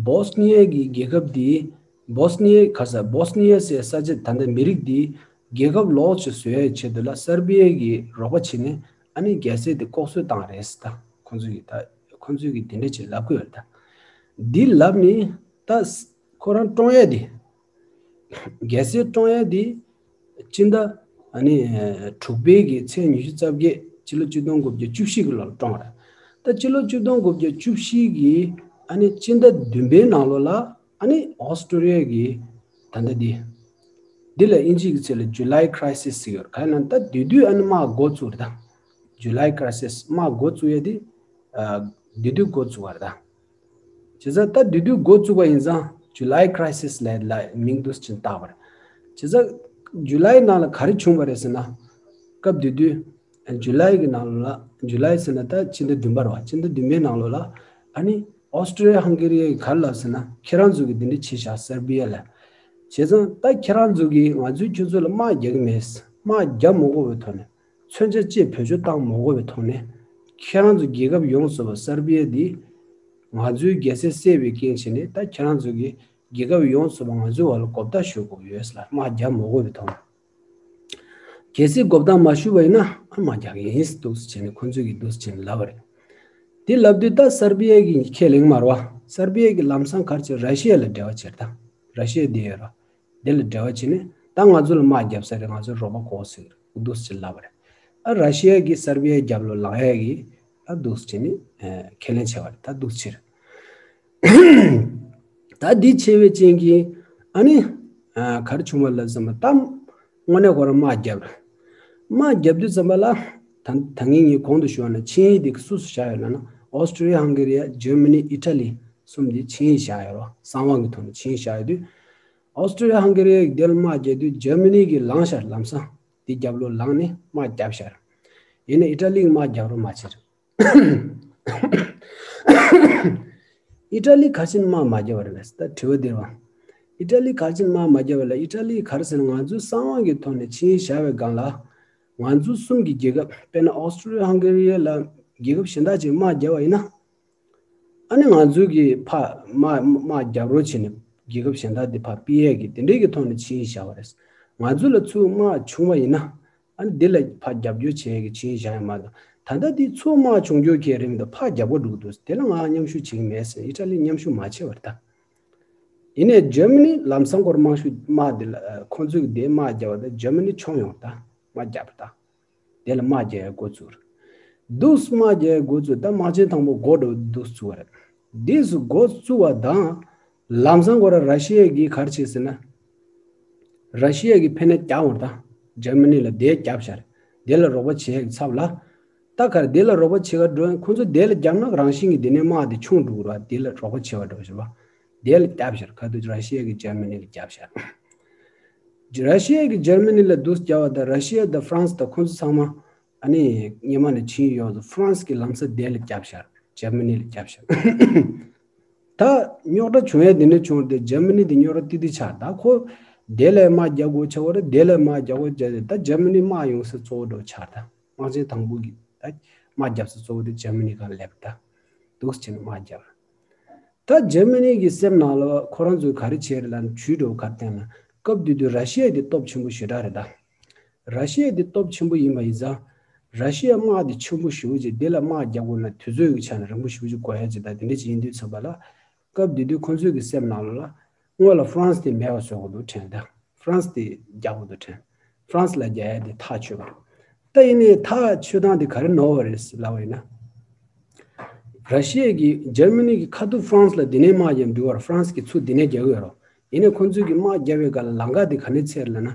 བོ་སི་ནི་ཡ་གི་རྒྱལ་ཁབ་འདི། བོ་སི་ནི་ཡ་ག་ས་བོ་སི་ནི་ཡ་ཟེར་ས་ཆ་ད་ལྟ་མི་རིགས་འདི་རྒྱལ་ཁབ་ལོགས་སུ་བཟོ་ཡའི་ཆེད་དུ་ལ་སར་བི་ཡ་གི་རོགས་པ་བྱས་ནས་ཨ་ནི་རྒྱལ་སྲས་དེ་ལྐོག་གསོད་བཏང་རེད་ཟེར། ད་ཁོང་ཚོ་གི་ད་ཁོང་ཚོ་གི་དེ་འདྲ་ཅིག་ལབ་ཀྱི་ཡོད་རེད་ད། འདི་ལབ་ནི་ད་ཁོ་རང་བཀྲོངས་ཡ་དེ། རྒྱལ་སྲས་བཀྲོངས་ཡ་དེ། སྤྱི་ཟླ་ཨ་ནི་དྲུག་པའི་གི་ཚེས་ཉི་ཤུ་རྩ་བརྒྱད་སྤྱི་ལོ་ཆིག་སྟོང་དགུ་བརྒྱ་བཅུ་བཞི་གི་ལོར་བཀྲོངས་རེད། ད་སྤྱི་ལོ་ཆིག་སྟོང་དགུ་བརྒྱ་བཅུ་བཞི་གི་ཨ་ནི་སྤྱི་ཟླ་བདུན་པའི་ནང་ལོགས་ལ་ཨ་ནི་ཨོ་སི་ཀྲི་ཡ་གི་ད་ལྟ་འདི་འདི་ལ་དབྱིན་ཇི་གི་ཚིག་ལ་ཇུ་ལའི་ཁི་རའི་སིས་ཟེར་གྱི་ཡོད་རེད། ག་རེ་ལབ་ན་ད་དེ་དུས་ཨ་ནི་དམག་འགོ་བཙུགས་རེད་ད། ཇུ་ལའི་ཁི་རའི་སིས་དམག་འགོ་བཙུགས་ཡ་དེ་ཨ་དེ་དུས་འགོ་བཙུགས་པ་རེད་ད། བྱས་ཙང་ད་དེ་དུས་འགོ་བཙུགས་པ་ཡིན་ཙང་ཇུ་ལའི་ཁི་རའི་སིས་ལབ་ལ་མིང་འདུག་སེ་བྱས་བཏགས་པ་རེད། བྱས་ཙང་ཇུ་ལའི་ནང་ལ་ག་རེ་བྱུང་བ་རེད་ཟེར་ན། སྐབས་དེ་དུས་ཇུ་ལའི་གི་ནང་ལོགས་ལ་ཇུ་ལའི་ཟེར་ན་ད་ཕྱི་ཟླ་བདུན་པ་རེད་བ། ཕྱི་ཟླ་བདུན་པའི་ནང་ལོགས་ལ་ཨ་ནི་ཨོ་སི་ཀྲི་ཡ་ཧང་གེ་རི་ཡ་གི་ག་རེ་ལབ་ཟེར་ན་ཁྱེད་རང་ཚོ་གི་འདི་འདྲ་བྱས་བཞག་སར་བི་ཡ་ལ། བྱས་ཙང་ད་ཁྱེད་རང་ཚོ་གིས་ང་ཚོས་ཁྱོད་ཚོ་ལ་དམག་རྒྱག་གི་མེད། དམག་རྒྱག་མ་དགོས་པའི་ཐོག་ནས། མཚོན་ཆ་བཅས་བེད་སྤྱོད་བཏང་མ་དགོས་པའི་ཐོག་ནས། ཁྱེད་རང་ཚོ་རྒྱལ་ཁབ་ཡོངས་སུ་བ་སར་བི་ཡ་འདི། ང་ཚོའི་རྒྱལ་སྲས་བསད་པའི་རྐྱེན་བྱས་ནས་ད་ཁྱེད་རང་ཚོ་གི་རྒྱལ་ཁབ་ཡོངས་སུ་བ་ང་ཚོའི་བར་ལ་མགོ་བརྡ་ཞུ་དགོས་ཡོད་ལ་དམག་རྒྱག་མ་དགོས་པའི་ཐོག་ནས། གལ་སྲིད་མགོ་བརྡ་མ་ཞུ་བ་ཡིན་ན་ཨ་དམག་རྒྱག་གི་ཡིན་འདུག་སེ་བྱས་ནས་ཁོང་ཚོས་ཀྱི་འདུག་སེ་བྱས་ནས་ལབ་པ་རེད། དེ་ལབ་དུས་ད་སར་བི་ཡ་གི་ཁས་ལེན་མ་རེད་བ། སར་བི་ཡ་གི་ལམ་སང་ག་རེ་བྱས་ར་ཤི་ཡ་ལ་འབྲེལ་བ་བྱས་རེད་ད། ར་ཤི་ཡ་འདི་ཡོད་རེད། དེ་ལ་འབྲེལ་བ་བྱས་ནས་ད་ང་ཚོ་ལ་དམག་བརྒྱབ་ས་རེད། ང་ཚོ་རོགས་པ་དགོས་ཟེར་འདུག་སེ་ལབ་པ་རེད། ཨ་ར་ཤི་ཡ་གིས་སར་བི་ཡའི་རྒྱབ་ལོགས་ལངས་ཡ་གི་ཨ་འདུག་སེ་བྱས་ནས་ཨ་ཁས་ལེན་བྱས་པ་རེད། ད་འདུག་སེ་བྱས་རེད། ད་འདི་བྱས་པའི་རྐྱེན་གྱིས་ཨ་ནི་ཨ་ག་རེ་བྱུང་བ་ལབ་ཙམ་པ་ད་དངོས་གནས་ཁོ་རང་དམག་བརྒྱབ་རེད། དམག་བརྒྱབ་དུས་ཙམ་པ་ལ་ད་ད་ངས་ངས་གོང་དུ་ཞུས་པ་ནང་ཆིངས་ཡིག་འདི་སུ་སུ་བཞག་ཡོད་ལབ་ན་ཨོ་སི་ཀྲི་ཡ་ཧང་གེ་རི་ཡ་ཇར་མ་ནི་ཨི་ཊ་ལི་གསུམ་འདི་ཆིངས་ཡིག་བཞག་ཡོད་རེད། གསང་བ་གི་ཐོག་ནས་ཆིངས་ཡིག་བཞག་ཡོད་དུས། ཨོ་སི་ཀྲི་ཡ་ཧང་གེ་རི་ཡ་གི་དེ་ལ་དམག་རྒྱག་དུས་ཇར་མ་ནི་གིས་ལངས་ཤར་ལམ་སང་དེ་རྒྱབ་ལོགས་ལངས་ནས་དམག་བརྒྱབ་ཤར། ཡིན་ནའི་ཨི་ཊ་ལི་གིས་དམག་རྒྱག་རོགས་མ་བྱས། ཨི་ཊ་ལི་ག་རེ་བྱས་ནས་དམག་མ་བརྒྱབ་པ་རེད་པས། ད་དྲི་བ་འདིར་བ། ཨི་ཊ་ལི་ག་རེ་བྱས་ནས་དམག་མ་བརྒྱབ་པ་ལ། ཨི་ཊ་ལི་ག་རེ་ཟེར་ན། ང་ཚོའི་གསང་བ་གི་ཐོག་ནས་ཆིངས་ཡིག་བཞག་པའི་སྒང་ལ། ང་ཚོ་གསུམ་གྱི་རྒྱལ་ཁབ། དཔེར་ན་ཨོ་སི་ཀྲོ་ལི་ཡ། ཧང་གེ་རི་ལ་རྒྱལ་ཁབ་གཞན་དག་ཅིག་དམག་བརྒྱབ་པ་ཡིན་ན། ཨ་ནི་ང་ཚོ་གིས་ཕར་དམག་དམག་རྒྱག་རོགས་བྱས་ནས་རྒྱལ་ཁབ་གཞན་དག་དེ་ཕར་ཕུད་ཡས་ཀྱི་དེ་འདྲའི་གི་ཐོག་ནས་ཆིངས་ཡིག་བཞག་པ་རེད། ང་ཚོ་ལ་ཚུར་དམག་བྱུང་བ་ཡིན་ན། ཨ་ནི་དེ་ལ་ཕར་རྒྱབ་སྐྱོར་བྱེད་ཡས་ཀྱི་ཆིངས་ཡིག་བཞག་ཡོད་མ་གཏོགས། ད་ལྟ་དེ་ཚུར་དམག་བྱུང་རྒྱུ་གལ་རིམ་དུ་ཕར་རྒྱབ་དགོས་འགྲོ་གི་འདུག། དེ་ལ་ང་མཉམ་ཞུགས་བྱེད་ཀྱི་མེད་ཟེར། ཨི་ཊ་ལི་མཉམ་ཞུགས་མ་བྱས་པ་རེད་ད། ཡིན་ནའི་འཇར་མ་ནི་ལམ་སང་ཁོར་དམག་ཤུགས་དམག་དེ་ལ་ཁོང་ཚོས་དེ་དམག་རྒྱབ་པ་དང་འཇར་མ་ནི་མཆོང་ཡོང་ད། དམག་རྒྱབ་པ་ད། དེ་ལ་དམག་རྒྱག་ཡ་འགོ་བཙུགས་རེད། འདུག་སེ་དམག་རྒྱག་ཡ་འགོ་བཙུགས། ད་དམག་ཆེན་དང་པོ་འགོ་འགྲོ་འདུག་སེ་བཙུགས་པ་རེད། འདུག་སེ་འགོ་བཙུགས་པ་དང་། ལམ་སང་ཁོ་ར་ར་ཤི་ཡ་གིས་ག་རེ་བྱས་ཟེར་ན། ར་ཤི་ཡ་གིས་ཕན་ནས་རྒྱག་འོང་ད། འཇར་མ་ནི་ལ་དེ་རྒྱབ་ཤར། དེ་ལ་རོགས་པ་བྱེད་ཡ་གི་ཚབ་ལ། ད་ག་རེ་དེ་ལ་རོགས་པ་བྱེད་ག་འགྲོ། ཁོ་ཚོ་དེ་ལ་རྒྱབ་ན་རང་བཞིན་གྱིས་དེ་ནས་དམག་དེ་མཆོང་འགྲོ་གི་རེད་བ། དེ་ལ་རོགས་པ་བྱེད་པ་འགྲོ་ཞེས་པ། དེ་ལ་རྒྱབ་ཤར། ག་དུས་ར་ཤི་ཡ་གིས་འཇར་མ་ནི་ལ་རྒྱབ་ཤར། ར་ཤི་ཡ་གིས་འཇར་མ་ནི་ལ་འདུག་སེ་རྒྱབ་པ་དང་། ར་ཤི་ཡ་དང་ཧྥ་རན་སི་དང་ཁོང་ཚོ་ཚང་མ་ཨ་ནི་སྔོན་མ་ནས་ཆིངས་ཡོད་ཚོ། ཧྥ་རན་སི་གིས་ལམ་སང་དེ་ལ་རྒྱབ་ཤར། འཇར་མ་ནི་ལ་རྒྱབ་ཤར། ད་རྙོག་དྲ་བྱུང་ཡ་དེ་ནས་བྱུང་སྟེ། འཇར་མ་ནི་དེ་རྙོག་དྲ་ཏིག་ཏིག་ཆགས། ད་ཁོ་དེ་ལ་དམག་རྒྱག་དགོས་ཆགས་པ་རེད། དེ་ལ་དམག་རྒྱག་དགོས་ཆགས་ཏེ། ད་འཇར་མ་ནི་དམག་ཡོང་ས་གཙོ་བོ་འགྲོ་ཆགས། ད་དམག་ཆེན་དང་པོ་གི་ད་དམག་རྒྱབ་ས་གཙོ་བོ་དེ་འཇར་མ་ནི་སྒང་སླེབས། ད་འདུག་སེ་བྱས་ནས་དམག་རྒྱབ། ད་འཇར་མ་ནི་གི་སེམས་ནང་ལ་ཁོ་རང་ཚོས་ག་རེ་བྱས་རེད་ལབ་ན། ཇུས་འགྲོ་ག་རེ་བསྟན་ན། སྐབས་དེ་དུས་ར་ཤི་ཡ་དེ་སྟོབས་ཆེན་པོ་ཞེ་དྲག་རེད་ད། ར་ཤི་ཡ་དེ་སྟོབས་ཆེན་པོ་ཡིན་པ་ཡིན་ཙང་། ར་ཤི་ཡ་དམག་དེ་ཆེན་པོ་ཞེ་པོ་ཅིག་དེ་ལ་དམག་རྒྱག་དགོས་ན་དུས་ཚོད་ཀྱི་ཆ་ནས་རིང་པོ་ཞེ་པོ་ཅིག་འགོར་ཡ་ཅིག་དང་དེ་འདྲ་ཅིག་ཡིན་དུས་ཙམ་པ་ལ། སྐབས་དེ་དུས་ཁོང་ཚོའི་གི་སེམས་ནང་ལ་ལ། སྔོན་ལ་ཧྥ་རན་སི་དེ་མེད་པ་བཟོ་དགོས་འདུག་དྲན་ད། ཧྥ་རན་སི་དེ་རྒྱག་དགོས་འདུག་དྲན། ཧྥ་རན་སི་ལ་རྒྱག་ཡ་དེ་ཐག་ཆོད་པ་རེད། ད་ཡིན་ནའི་ཐག་ཆོད་སྟངས་དེ་ག་རེ་ནོར་བ་རེད་ལབ་པ་ཡིན་ན། ར་ཤི་ཡ་གིས་འཇར་མ་ནི་གི་ཁ་ཐུག་ཧྥ་རན་སི་ལ་དེ་ནས་དམག་རྒྱབ་འདུག་བར། ཧྥ་རན་སི་གིས་ཚུར་དེ་ནས་རྒྱག་གི་ཡོད་རེད། ཡིན་ནའི་ཁོང་ཚོས་གི་དམག་རྒྱབ་པའི་སྐབས་ལ་ལམ་ཁ་དེ་ག་ནས་ཚར་ལབ་ན།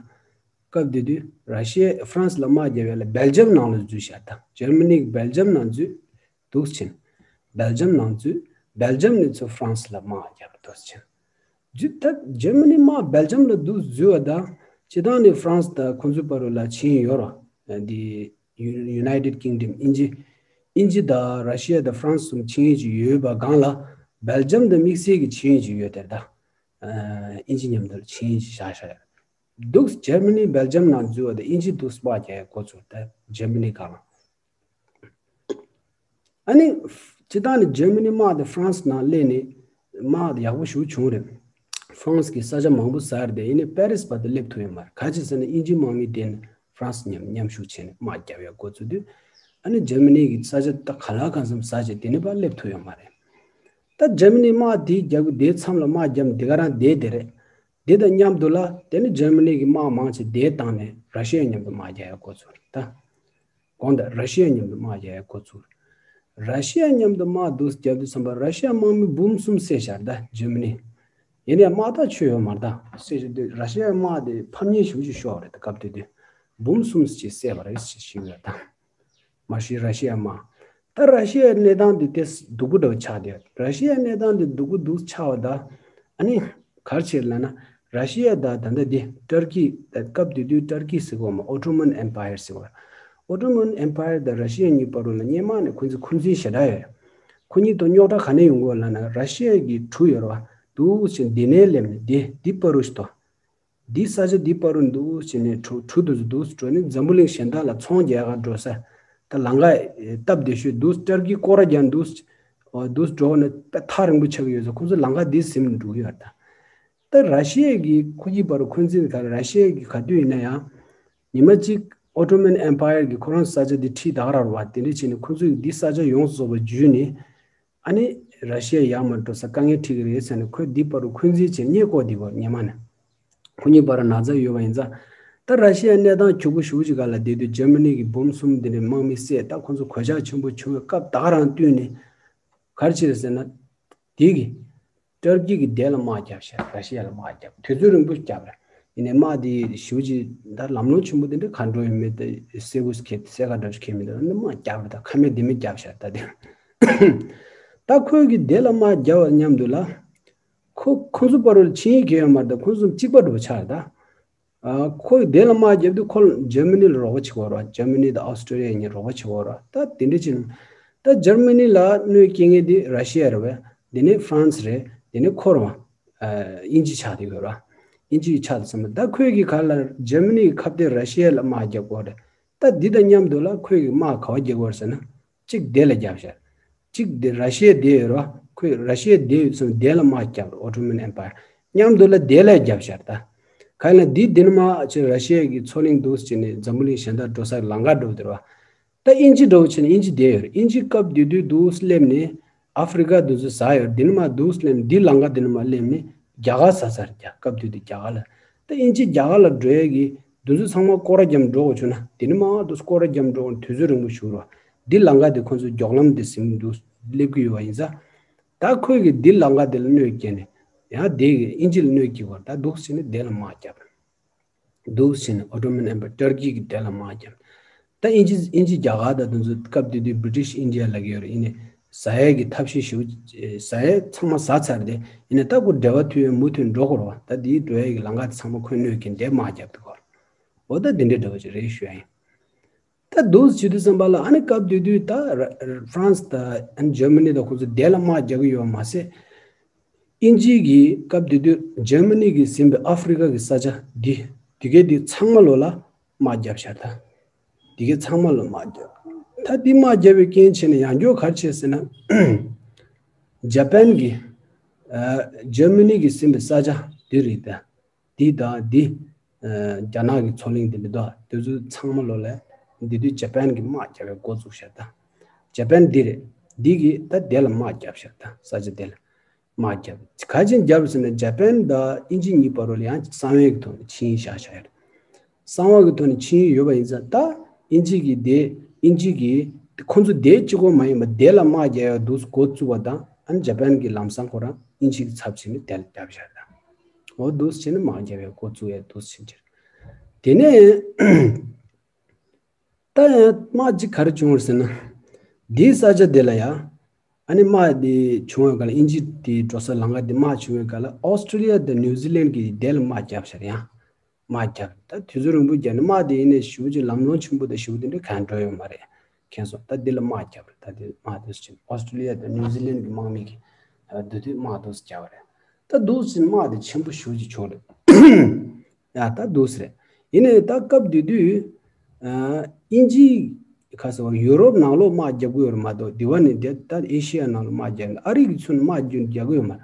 སྐབས་དེ་དུས་ར་ཤི་ཡ་ཧྥ་རན་སི་ལ་དམག་རྒྱབ་ཡ་ལ་སྦེལ་ཇམ་ནང་ལ་འཛུལ་ཤག་ད། འཇར་མ་ནི་གིས་སྦེལ་ཇམ་ནང་འཛུལ། འདུག་སེ་ཕྱིན། སྦེལ་ཇམ་ནང་འཛུལ། སྦེལ་ཇམ་ནས་ཚུར་ཧྥ་རན་སི་ལ་དམག་རྒྱབ་པ་འདུག་སེ་ཕྱིན། འཛུལ་ད། འཇར་མ་ནི་དམག་སྦེལ་ཇམ་ལ་འདུག་སེ་འཛུལ་བ་དང་། སྤྱིར་བཏང་ནས་ཧྥ་རན་སི་དང་ཁོང་ཚོའི་བར་ལ་ཆིངས་ཡོད་རེད། འདི་ཡུ་ཡུ་ནའི་ཊེཌ་ཀིང་ཌམ། དབྱིན་ཇི། དབྱིན་ཇི་དང་ར་ཤི་ཡ་དང་ཧྥ་རན་སི་གསུམ་ཆིངས་ཡིག་ཅིག་ཡོད་པ་སྒང་ལ། སྦེལ་ཇམ་དང་དམིགས་བསལ་གྱི་ཆིངས་ཡིག་ཅིག་ཡོད་དེ། ད་དབྱིན་ཇི་མཉམ་དུ་ཆིངས་ཡིག་ཅིག་བཞག་བཞག་ཡོད། འདུག་སེ་འཇར་མ་ནི་སྦེལ་ཇམ་ནང་འཛུལ་བ་དང་དབྱིན་ཇི་འདུག་སེ་དམག་རྒྱག་ཡ་འགོ་ཚུགས། ད་འཇར་མ་ནི་སྒང་ལ། ཨ་ནི། སྤྱིར་བཏང་ནས་འཇར་མ་ནི་དམག་དེ་ཧྥ་རན་སི་ནང་སླེབས་ནས་དམག་དེ་ཡག་པོ་ཞེ་པོ་བྱུང་རེད། ཧྥ་རན་སི་གིས་ས་ཆ་མང་པོ་ཟ་རེད་དེ། ཡིན་ནའི་པེ་རིས་བར་དུ་སླེབས་ཐུབ་ཡོད་མ་རེད། ག་ཅི་ཟེར་ན་དབྱིན་ཇི་དམག་མི་དེ་ནི་ཧྥ་རན་སི་མཉམ་མཉམ་ཞུགས་བྱས་ནས་དམག་རྒྱབ་ཡ་འགོ་བཙུགས་དུས། ཨ་ནི་འཇར་མ་ནི་གི་ས་ཆ་ད་གང་ལ་གང་འཚམ་ཟ་བྱས། དེ་ནས་ཕར་སླེབས་ཐུབ་ཡོད་མ་རེད། ད་འཇར་མ་ནི་དམག་དེ་རྒྱབ་ཀྱི་དེའི་མཚམས་ལ་དམག་རྒྱབ་འདི་ག་རང་བསྡད་དེ་རེད། དེ་དང་མཉམ་དུ་ལ་དེ་ནི་འཇར་མ་ནི་གི་དམག་མང་ཆེ་དེ་བཏང་ནས་ར་ཤི་ཡ་མཉམ་དུ་དམག་རྒྱག་ཡ་འགོ་ཚུགས་རེད་ད། གོང་དུ་ར་ཤི་ཡ་མཉམ་དུ་དམག་རྒྱག་ཡ་འགོ་ཚུགས། ར་ཤི་ཡ་མཉམ་དུ་དམག་འདུག་རྒྱབ་དུས་ཙམ་པ་ར་ཤི་ཡ་དམག་མི་འབུམ་གསུམ་བསད་བཞག་རེད་ད་འཇར་མ་ནི། ཡིན་ནའི་དམག་ཐག་ཆོད་ཡོད་མ་རེད་ད། བསད་བཞག་དུས་ར་ཤི་ཡ་དམག་དེ་ཕམ་ཉེས་ཞེ་པོ་ཅིག་ཤོར་བ་རེད་ད། སྐབས་དེ་དུས་འབུམ་གསུམ་ཅིག་བསད་པ་རེད་ཞེས་ཞུས་ཡོད་ད། མ་གཞི་ར་ཤི་ཡ་དམག་ད་ར་ཤི་ཡའི་གནས་སྟངས་དེ་ཏོག་ཙམ་སྡུག་པོ་འདྲ་བོ་ཆགས་བསྡད་ཡོད། ར་ཤི་ཡའི་གནས་སྟངས་དེ་སྡུག་པོ་འདུག་ཆགས་པ་ད། ཨ་ནི་ག་རེ་བྱས་ལབ་ན། ར་ཤི་ཡ་ད་ད་ལྟ་དེ་ཏུར་ཀི། ད་སྐབས་དེ་དུས་ཏུར་ཀི་ཟེར་གོ་མ། ཨོ་ཊོ་མན་ཨེམ་པ་ཡར་ཟེར་གོ། ཨོ་ཊོ་མན་ཨེམ་པ་ཡར་དང་ར་ཤི་ཡ་གཉིས་བར་ལ་སྔོན་མ་ནས་ཁོ་ཚོ་འཁོན་འཛིན་ཞེ་དྲག་ཡོད། ཁོ་གཉིས་ཐོག་རྙོག་དྲ་ག་ནས་ཡོང་གི་ཡོད་ལབ་ན། ར་ཤི་ཡ་གི་གྲུ་ཡོད་རེད་བ། འདུག་སེ་འདི་ནས་སླེབས་ནས་འདི་འདི་བར་རུ་ཞིག་ཏོ། འདི་ས་ཆ་འདི་བར་རུ་འདུག་སེ་བྱས་ནས་གྲུ་གྲུ་དེ་ཚོ་འདུག་སེ་འགྲོ་ནས་འཛམ་བུ་གླིང་གཞན་དག་ལ་ཚོང་རྒྱག་གར་འགྲོ་ས། ད་ལམ་ཁ་སྟབས་བདེ་ཤོས་འདུག་སེ། ཏུར་ཀི་སྐོར་ར་རྒྱག་འདུག་སེ། འདུག་སེ་འགྲོ་ནས་ད་ཐག་རིང་པོ་ཆགས་ཀྱི་ཡོད་ས། ཁོ་ཚོ་ལམ་ཁ་འདི་ཟིན་ནས་འགྲོ་གི་ཡོད་ད། ད་ར་ཤི་ཡ་གི་ཁོ་གཉིས་བར་རུ་འཁོན་འཛིན་ག་ར་ཤི་ཡ་གི་ག་དུས་ཡིན་ན་ཡང་། ཉི་མ་གཅིག་ཨོ་ཊོ་མན་ཨེམ་པ་ཡར་གི་ཁོ་རང་ས་ཆ་འདི་ཁྲིད་ད་ག་ར་རུ་བ། དེ་འདྲ་བྱས་ནས་ཁོ་ཚོས་འདི་ས་ཆ་ཡོངས་སུ་རྫོགས་པ་འཇུས་ནས། ཨ་ནི་ར་ཤི་ཡ་ཡར་མར་འགྲོ་ས་དཀའ་ངལ་འཕྲད་ཀྱི་རེད་ཟེར་ནས་ཁོས་འདི་བར་རུ་འཁོན་འཛིན་བྱས་ནས་བསྐོར་འདི་བར་སྔོན་མ་ནས། ཁོ་གཉིས་བར་ན་ཚ་ཡོད་པ་ཡིན་ཙང་། ད་ར་ཤི་ཡ་གནས་སྟངས་སྐྱོ་པོ་ཞེ་པོ་ཅིག་སྒང་ལ་བསྡད་དུས་འཇར་མ་ནི་གི་འབུམ་གསུམ་འདི་འདྲའི་དམག་མི་བསད། ད་ཁོ་ཚོ་གོད་ཆག་ཆེན་པོ་བྱུང་བའི་སྐབས་ད་ག་རང་བསྟུན་ནས་ག་རེ་བྱས་རེད་ཟེར་ན། དེ་གི་ཏུར་ཀི་གི་དེ་ལ་དམག་བརྒྱབ་ཤག་ར་ཤི་ཡ་ལ་དམག་བརྒྱབ། དུས་ཚོད་རིང་པོ་བརྒྱབ་རེད། ཡིན་ནའི་དམག་དེ་ཞེ་པོ་ཅིག་ད་ལམ་ལྷོང་ཆེན་པོ་དེ་འདྲ་ག་འགྲོ་ཡོད་མེད་དེ་གསལ་པོ་ཁེལ། གསལ་ཁ་འདྲ་ཞིག་ཁེལ་མི་འདུག། ཨ་ནི་དམག་བརྒྱབ་རེད། ད་ཁ་མེད་ལྡེ་མེད་བརྒྱབ་ཤག་ད་དེ། ད་ཁོས་གི་དེ་ལ་དམག་བརྒྱབ་པ་མཉམ་དུ་ལ། ཁོ་ཁོ་ཚོ་བར་ལ་ཆིངས་ཡིག་གང་ཡང་མ་རེད། ད་ཁོ་ཚོ་གཅིག་པ་འགྲོ་བ་ཆགས་རེད་ད། ཨ། ཁོས་དེ་ལ་དམག་བརྒྱབ་དུས་ཁོ་ལ་འཇར་མ་ནི་ལ་རོགས་པ་བྱེད་དགོས་རེད། འཇར་མ་ནི་དང་ཨོ་སི་ཀྲོ་ལི་ཡ་གཉིས་རོགས་པ་བྱེད་དགོས་རེད། ད་དེ་འདྲ་བྱས་ནས་ ད་འཇར་མ་ནི་ལ་གནོད་སྐྱེལ་མཁན་དེ་ར་ཤི་ཡ་རེད་པས། དེ་ནས་ཧྥ་རན་སི་རེད། དེ་ནས་ཁོ་རང་ཨ་དབྱིན་ཇི་ཆགས་བསྡད་ཡོད་རེད་པ། དབྱིན་ཇི་ཆགས་བསྡད་ཙམ་པ། ད་ཁོས་གི་ག་ལ་འཇར་མ་ནི་གི་ཁ་གཏད་ར་ཤི་ཡ་ལ་དམག་རྒྱག་དགོས་རེད། ད་འདི་དང་མཉམ་དུ་ལ་ཁོས་གི་དམག་ག་པར་རྒྱག་དགོས་རེད་ཟེར་ན། གཅིག་དེ་ལ་རྒྱབ་ཤར། གཅིག་དེ་ར་ཤི་ཡ་དེ་ཡོད་རེད་པ། ཁོས་ར་ཤི་ཡ་དེ་ཡོད་ཙང་དེ་ལ་དམག་རྒྱབ་རེད། Ottoman Empire། མཉམ་དུ་ལ་དེ་ལ་རྒྱབ་ཤར། ད་ག་ལ་འདི་དེ་ནས་མར་ཅིག་ར་ཤི་ཡ་གི་མཚོ་གླིང་འདུག་སེ་བྱས་ནས་འཛམ་བུ་གླིང་གཞན་དག་འགྲོ་ས་ལམ་ཁ་འགྲོ་གི་འདུག་རེད་པ། ད་དབྱིན་ཇི་འདྲ་བོ་བྱས་ན་དབྱིན་ཇི་དེ་ཡོད་རེད། དབྱིན་ཇི་སྐབས་དེ་དུས་འདུག་སེ་སླེབས་ནས་ཨ་ཧྥེ་རི་ཁ་འདི་ཚོ་ཟ་ཡོད་རེད། དེ་ནས་མར་འདུག་སེ་སླེབས་ནས་འདི་ལམ་ཁ་དེ་ནས་མར་སླེབས་ནས་རྒྱ་གར་ཟ་ཚར། རྒྱ་སྐབས་དེ་དུས་རྒྱ་གར་ལ། ད་དབྱིན་ཇི་རྒྱ་གར་ལ་འགྲོ་ཡས་ཀྱི་འདི་ཚོ་ཚང་མ་སྐོར་ར་རྒྱབ་འགྲོ་དགོས་བྱུང་ན། དེ་ནས་མར་འདུག་སེ་སྐོར་ར་རྒྱབ་འགྲོ་དགོས་དུས་ཚོད་རིང་པོ་ཞིག་འགོར་བ། འདི་ལམ་ཁ་དེ་ཁོ་ཚོས་མགྱོགས་ལམ་དེ་ཟིན་འདུག་སེ་སླེབས་ཀྱི་ཡོད་པ་ཡིན་ཙང་། ད་ཁོས་གི་འདི་ལམ་ཁ་དེ་ལ་གནོད་སྐྱེལ་ནས་ཡང་དེ་གི་དབྱིན་ཇི་ལ་གནོད་སྐྱེལ་བར། ད་འདུག་སེ་བྱས་ནས་དེ་ལ་དམག་རྒྱབ། འདུག་སེ་བྱས་ནས་Ottoman Empire། ཏུར་ཀི་གི་དེ་ལ་དམག་རྒྱབ། ད་དབྱིན་ཇི་དབྱིན་ཇི་རྒྱ་གར་དང་དེ་ཚོ་སྐབས་དེ་དུས་British India ལབ་ཀྱི་ཡོད་རེད། ཡིན་ནའི་ཟ་ཡས་ཀྱི་ཐབས་ཤེས་ཞིག་ཟ་ཡས་ཚང་མ་ཟ་ཚར་ཏེ། ཡིན་ནའི་ད་ཁོ་འབྲེལ་བ་མཐུད་ཡས་མུ་མཐུད་འགྲོ་དགོས་རེད་པ། ད་དེའི་འགྲོ་ཡས་ཀྱི་ལམ་ཁ་དེ་ཚང་མ་ཁོས་གནོད་སྐྱེལ་ནས་དམག་རྒྱབ་འདུག་གོ། འོ་ད་དེ་འདྲའི་འདྲ་བོ་ཅིག་རེད་ཞུ་ཡ་ཡིན། ད་འདུག་སེ་བྱེད་དུས་ཙམ་པ་ལ་ཨ་ནི་སྐབས་དེ་དུས་ད་ར་ཧྥ་རན་སི་དང་ཨ་ནི་འཇར་མ་ནི་དང་ཁོ་ཚོ་དེ་ལ་དམག་རྒྱག་གི་ཡོད་མ་ཟད། དབྱིན་ཇི་གིས་སྐབས་དེ་དུས་འཇར་མ་ནི་གིས་ཟིན་པའི་ཨ་ཧྥེ་རི་ཁ་གི་ས་ཆ་འདི་དེ་གའི་དེ་ཚང་མ་ལོ་ལ་དམག་རྒྱབ་ཤར། ད་དེ་གའི་ཚང་མ་ལོ་དམག་རྒྱབ། ད་འདི་དམག་རྒྱབ་པའི་རྐྱེན་བྱས་ནས་ཡང་བསྐྱར་ག་རེ་བྱས་ཟེར་ན། ཇ་པན་གིས་ཨ་འཇར་མ་ནི་གིས་ཟིན་པའི་ས་ཆ་འདི་རེད་ད། འདི་དང་འདི། ཨ་རྒྱ་ནག་གི་མཚོ་གླིང་དེ་འདྲ་འདུག་དེ་ཚོ་ཚང་མ་ལོ་ལ་འདི་དུས་ཇ་པན་གྱིས་དམག་རྒྱབ་པའི་འགོ་བཙུགས་ཤག་ད་ཇ་པན་འདི་རེད། འདི་གིས་ད་དེ་ལ་དམག་རྒྱབ་ཤག་ད་ས་ཆ་དེ་ལ་དམག་རྒྱབ། ག་ཅིག་རྒྱབ་ཟེར་ན། ཇ་པན་དང་དབྱིན་ཇི་གཉིས་བར་ལ་ཡང་གསང་བའི་གི་ཐོག་ནས་ཆིངས་ཡིག་བཞག་བཞག་ཡོད་རེད། གསང་བ་གི་ཐོག་ནས་ཆིངས་ཡིག་ཡོད་པ་ཡིན་ཙང་། ད་དབྱིན་ཇི་གིས་དེ་དབྱིན་ཇི་གིས་ཁོང་ཚོ་དེ་གཅིག་པོ་མ་ཡིན་པ་དེ་ལ་དམག་རྒྱག་ཡག་འདུག་སེ་འགོ་བཙུགས་པ་དང་། ཨ་ནི་ཇ་པན་གྱིས་ལམ་སང་ཁོ་རང་དབྱིན་ཇི་གི་ཚབ་བྱས་ནས་དེ་ལ་རྒྱབ་བཞག་ད། འོ་འདུག་སེ་བྱས་ནས་དམག་རྒྱབ་ཡག་འགོ་བཙུགས་ཡག་འདུག་སེ་བྱས་ནས། དེ་ནས་ད་ཡང་དམག་ཅིག་ག་རེ་བྱུང་བ་རེད་ཟེར་ན། འདིའི་ས་ཆ་དེ་ལ་ཡ། ཨ་ནི་དམག་དེ་བྱུང་བའི་སྐབས་ལ། དབྱིན་ཇི་དེ་འགྲོ་ས་ལམ་ཁ་དེ་དམག་བྱུང་བའི་སྐབས་ལ་ཨོ་སི་ཀྲི་ལི་ཡ་དང་ནིའུ་ཛི་ལན་གྱིས་དེ་ལ་དམག་རྒྱབ་ཤག་ཡང་དམག་རྒྱབ། ད་དུས་ཚོད་རིང་པོ་རྒྱབ་ནས། དམག་དེ་ཡིན་ནའི་ཞེ་པོ་ཅིག་ལམ་ལྷོང་ཆེན་པོ་དང་ཞེ་པོ་དེ་འདྲ་གང་འགྲོ་ཡོད་མ་རེད། མཁྱེན་སོང་། ད་འདི་ལ་དམག་རྒྱབ་རེད། ད་དེ་དམག་དེ་ཚོ་ཆེན་པོ། ཨོ་སི་ཀྲི་ལི་ཡ་དང་ནིའུ་ཛི་ལན་གྱི་དམག་མི་གིས་ཨ་དེ་དུས་དམག་དེ་ཚོ་རྒྱབ་པ་རེད། ད་འདུག་སེ་དམག་དེ་ཆེན་པོ་ཞེ་པོ་ཅིག་བྱུང་རེད། ཡ་ད་འདུག་སེ་རེད། ཡིན་ནའི་ད་སྐབས་དེ་དུས་ཨ་དབྱིན་ཇི་ག་ཟེར་བ། ཡུ་རོབ་ནང་ལོགས་དམག་རྒྱག་གི་ཡོད་རེད་མ་གཏོགས། དེ་བ་ནས་དེ་ད་ཨེ་ཤི་ཡ་ནང་ལ་དམག་རྒྱག་ནས། ཨ་རི་གིས་ཚུར་དམག་རྒྱག་གི་ཡོད་མ་རེད།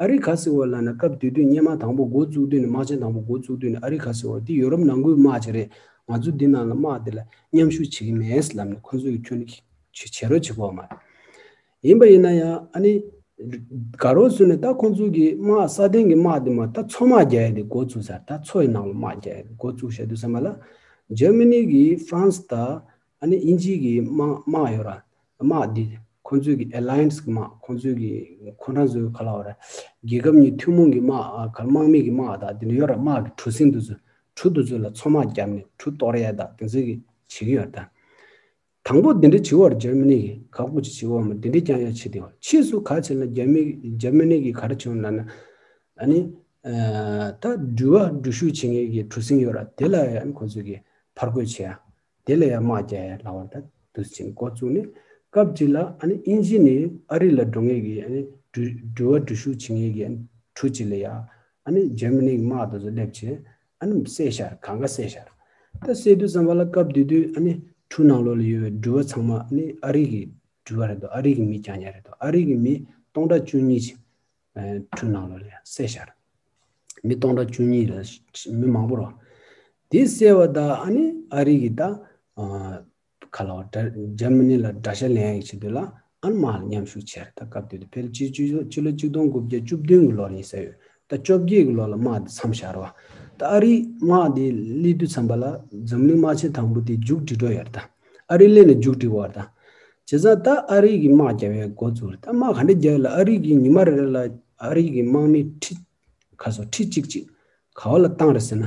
ཨ་རི་ག་ཟེར་བ་ལབ་ན། སྐབས་དེ་དུས་སྔོན་མ་དང་པོ་འགོ་བཙུགས་དུས་ནས། དམག་ཆེན་དང་པོ་འགོ་བཙུགས་དུས་ནས་ཨ་རི་ག་ཟེར་བ། འདི་ཡུ་རོབ་ནང་ཁུལ་དམག་ཅིག་རེད། ང་ཚོ་འདི་ནང་ལ་དམག་འདི་ལ་མཉམ་ཞུགས་བྱེད་ཀྱི་མེད་ལབ་ནས་ཁོ་ཚོ་གིས་ཁྱོན་ནས་བྱེད་བྱེད་རོགས་བྱེད་དགོས་མ་རེད། ཡིན་པ་ཡིན་ན་ཡང་ཨ་ནི་དགའ་རོགས་བཟོས་ནས། ད་ཁོང་ཚོ་གི་དམག་སྲ་བརྟན་གྱི་དམག་དེ་མ། ད་མཚོ་དམག་རྒྱག་ཡ་དེ་འགོ་བཙུགས་ཚར། ད་མཚོ་ཡི་ནང་ལ་དམག་རྒྱག་ཡ་དེ་འགོ་བཙུགས་བཞག་དུས་ཙམ་པ་ལ། འཇར་མ་ནི་གིས་ཧྥ་རན་སི་དང་ཨ་ནི་དབྱིན་ཇི་གི་དམག་དམག་ཡོད་ར། དམག་འདི་ཁོང་ཚོའི་གི་ཨེ་ལ་ཡན་སི་གི་དམག། ཁོང་ཚོའི་གི་ཁོ་རང་ཚོའི་ག་ལབ་དགོས་རེད། རྒྱལ་ཁབ་གཉིས་ཐུན་མོང་གི་དམག་ཨ་ག་དམག་མི་གི་དམག་དང་དེ་འདྲ་ཡོད་ར། དམག་གི་གྲུ་གཟིངས་དེ་ཚོ། གྲུ་དེ་ཚོ་ལ་མཚོ་དམག་བརྒྱབ་ནས་གྲུ་གཏོར་ཡ་དང་དེ་ཚོ་གི་བྱེད་ཀྱི་ཡོད་རེད་ད། དང་པོ་འདི་འདྲ་བྱེད་དགོས་རེད། འཇར་མ་ནི་གིས་ཁག་པོ་ཅིག་བྱེད་དགོས་མ། འདི་འདྲ་རྐྱང་རྐྱང་བྱེད་དེ། ཕྱིས་སུ་ག་བྱས་ན་འཇར་མ་འཇར་མ་ནི་གིས་ག་རེ་བྱུང་ལབ་ན། ཨ་ནི་ཨ་ད་འགྲུལ་བ་འགྲུལ་བཞུད་བྱེད་མཁན་གྱི་གྲུ་གཟིངས་ཡོད་ར། དེ་ལ་ཡང་ཁོ་ཚོས་གི་ཕར་རྒོལ་བྱེད་ཡ། དེ་ལ་ཡང་དམག་རྒྱག་ཡ་ལབ་པ་རེད། ད་དུས་ཆེན་འགོ་བཙུགས་ནས་སྐབས་གཅིག་ལ་ཨ་ནི་དབྱིན་ཇི་ནས་ཨ་རི་ལ་འགྲོ་མཁན་གྱི་ཨ་ནི་འགྲུལ་འགྲུལ་བ་འགྲུལ་བཞུད་བྱེད་མཁན་གྱི་ཨ་ནི་གྲུ་གཅིག་ལ་ཡ་ཨ་ནི་འཇར་མ་ནི་གི་དམག་དེ་ཚོ་སླེབས་བྱས། ཨ་ནི་བསད་ཤག་གང་ག་བསད་ཤག་ད་བསད་དུས་ཙམ་པ་ལ་སྐབས་དེ་དུས་ཨ་ནི་གྲུ་ནང་ལོགས་ལ་ཡོད་པའི་འགྲུལ་བ་ཚང་མ་ཨ་ནི་ཨ་རི་གི་འགྲུལ་བ་རེད་འདུག་ཨ་རི་གི་མི་རྐྱང་རྐྱང་རེད་འདུག་ཨ་རི་གི་མི་སྟོང་ཕྲག་བཅུ་གཉིས་ཅིག་ཨ་གྲུ་ནང་ལོགས་ལ་ཡ་བསད་ཤག་མི་སྟོང་ཕྲག་བཅུ་གཉིས་རེད། མི་མང་པོ་རེད། དེ་བསད་པ་དང་ཨ་ནི་ཨ་རི་གི་ད་ཨ་ག་ལབ་དགོས་རེད། འཇར་མ་ནི་ལ་དགྲ་ཤ་ལེན་ཡག་ཆེད་དུ་ལ་ཨ་ནི་དམག་ལ་མཉམ་ཞུགས་བྱས་རེད། ད་སྐབས་དེ་དུས་ཕལ་ཆེར་ཕྱི་ཕྱི་ཕྱི་ལོ་གཅིག་སྟོང་དགུ་བརྒྱ་བཅུ་བདུན་གྱི་ལོ་རེད་ཡིན་ས་ཡོད། ད་བཅོ་བརྒྱད་ཀྱི་ལོ་ལ་དམག་དེ་མཚམས་བཞག་རེད་པ། ད་ཨ་རིའི་དམག་དེ་སླེབས་དུས་ཙམ་པ་ལ་འཛམ་གླིང་དམག་ཆེན་དང་པོ་དེ་མཇུག་སྒྲིལ་འགྲོ་ཡོད་རེད། ད་ཨ་རི་སླེབས་ནས་མཇུག་སྒྲིལ་བ་རེད། ད་བྱས་ཙང་ད་ཨ་རི་གིས་དམག་རྒྱག་པའི་འགོ་བཙུགས་རེད། ད་དམག་ག་འདྲ་རྒྱག་ལ། ཨ་རི་གིས་ཉི་མ་རེ་རེ་ལ་ཨ་རི་གི་དམག་མི་ཁྲི་ཁ་སོ་ཁྲི་གཅིག་གཅིག་ག་པ་ལ་བཏང་རེད་ཟེར་ན།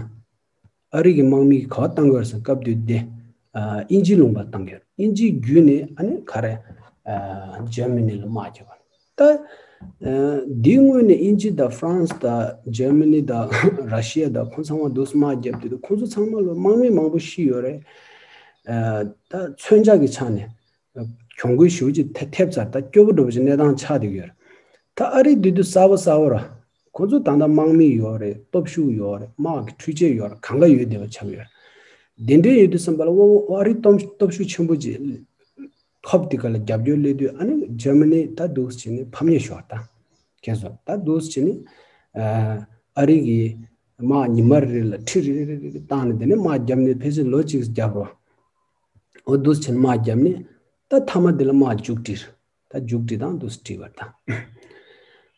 ཨ་རི་གི་དམག་མི་གིས་ག་པར་བཏང་གི་ཡོད་ཟེར་ན། སྐབས་དེ་དུས་དེ་ཨ་དབྱིན་ཇིའི་ལུང་པར་བཏང་གི་ཡོད། དབྱིན་ཇིའི་བརྒྱུད་ནས་ཨ་ནི་ག་རེ་ཨ་འཇར་མ་ནི་ལ་དམག་རྒྱག་པ། ད་ཨ་འདིའི་སྔོན་ནས་དབྱིན་ཇི་དང་ཧྥ་རན་སི་དང་འཇར་མ་ནི་དང་ར་ཤི་ཡ་དང་ཁོང་ཚང་མ་འདུག་སེ་དམག་རྒྱབ་དུས། ད་ཁོང་ཚོ་ཚང་མ་ལ་དམག་མི་མང་པོ་ཤི་ཡོད་རེད། ཨ་ད་མཚོན་ཆ་གི་ཆ་ནས། ཨ་ གྱོང་གུན་ཞེ་པོ་ཅིག་ཐེབས་ཚར། ད་སྐྱོ་པོ་འདྲ་པོ་ཅིག་གནས་སྟངས་ཆགས་བསྡད་ཀྱི་ཡོད་རེད། ད་ཨ་རི་དེ་དུས་གསར་པ་གསར་པ་ར། ཁོ་ཚོ་ད་ལྟ་དམག་མི་ཡོད་རེད། སྟོབས་ཤུགས་ཡོད་རེད། དམག་གི་འཕྲུལ་ཆས་ཡོད་རེད། གང་ག་ཡོད་བསྡད་པ་ཆགས་ཀྱི་ཡོད་རེད། དེ་འདྲའི་ཡོད་དུས་ཙམ་པ་ལ་ཨོ་ཨོ་ཨ་རི་སྟོབས་སྟོབས་ཤུགས་ཆེན་པོ་ཅིག་ཐོབ། དེ་ག་ལ་རྒྱབ་སྐྱོར་སླེབས་དུས་ཨ་ནི་འཇར་མ་ནི་ད་འདུག་སེ་བྱས་ནས་ཕམ་ཉེས་ཤོར། ད་ཁྱེད་ཚོ་ད་འདུག་སེ་བྱས་ནས་ཨ་རི་གི་དམག་ཉི་མ་རེ་རེ་ལ་ཁྲི་རེ་རེ་རེ་རེ་བཏང་ནས། དེ་ནས་དམག་བརྒྱབ་ནས་ཕལ་ཆེར་ལོ་གཅིག་བརྒྱབ་རོགས། འོ་འདུག་སེ་བྱས་ནས་དམག་བརྒྱབ་ནས་ད་མཐའ་མ་དེ་ལ་དམག་མཇུག་སྒྲིལ། ད་མཇུག་སྒྲིལ་སྟངས་འདུག་སེ་སྒྲིལ་བ་རེད་ད།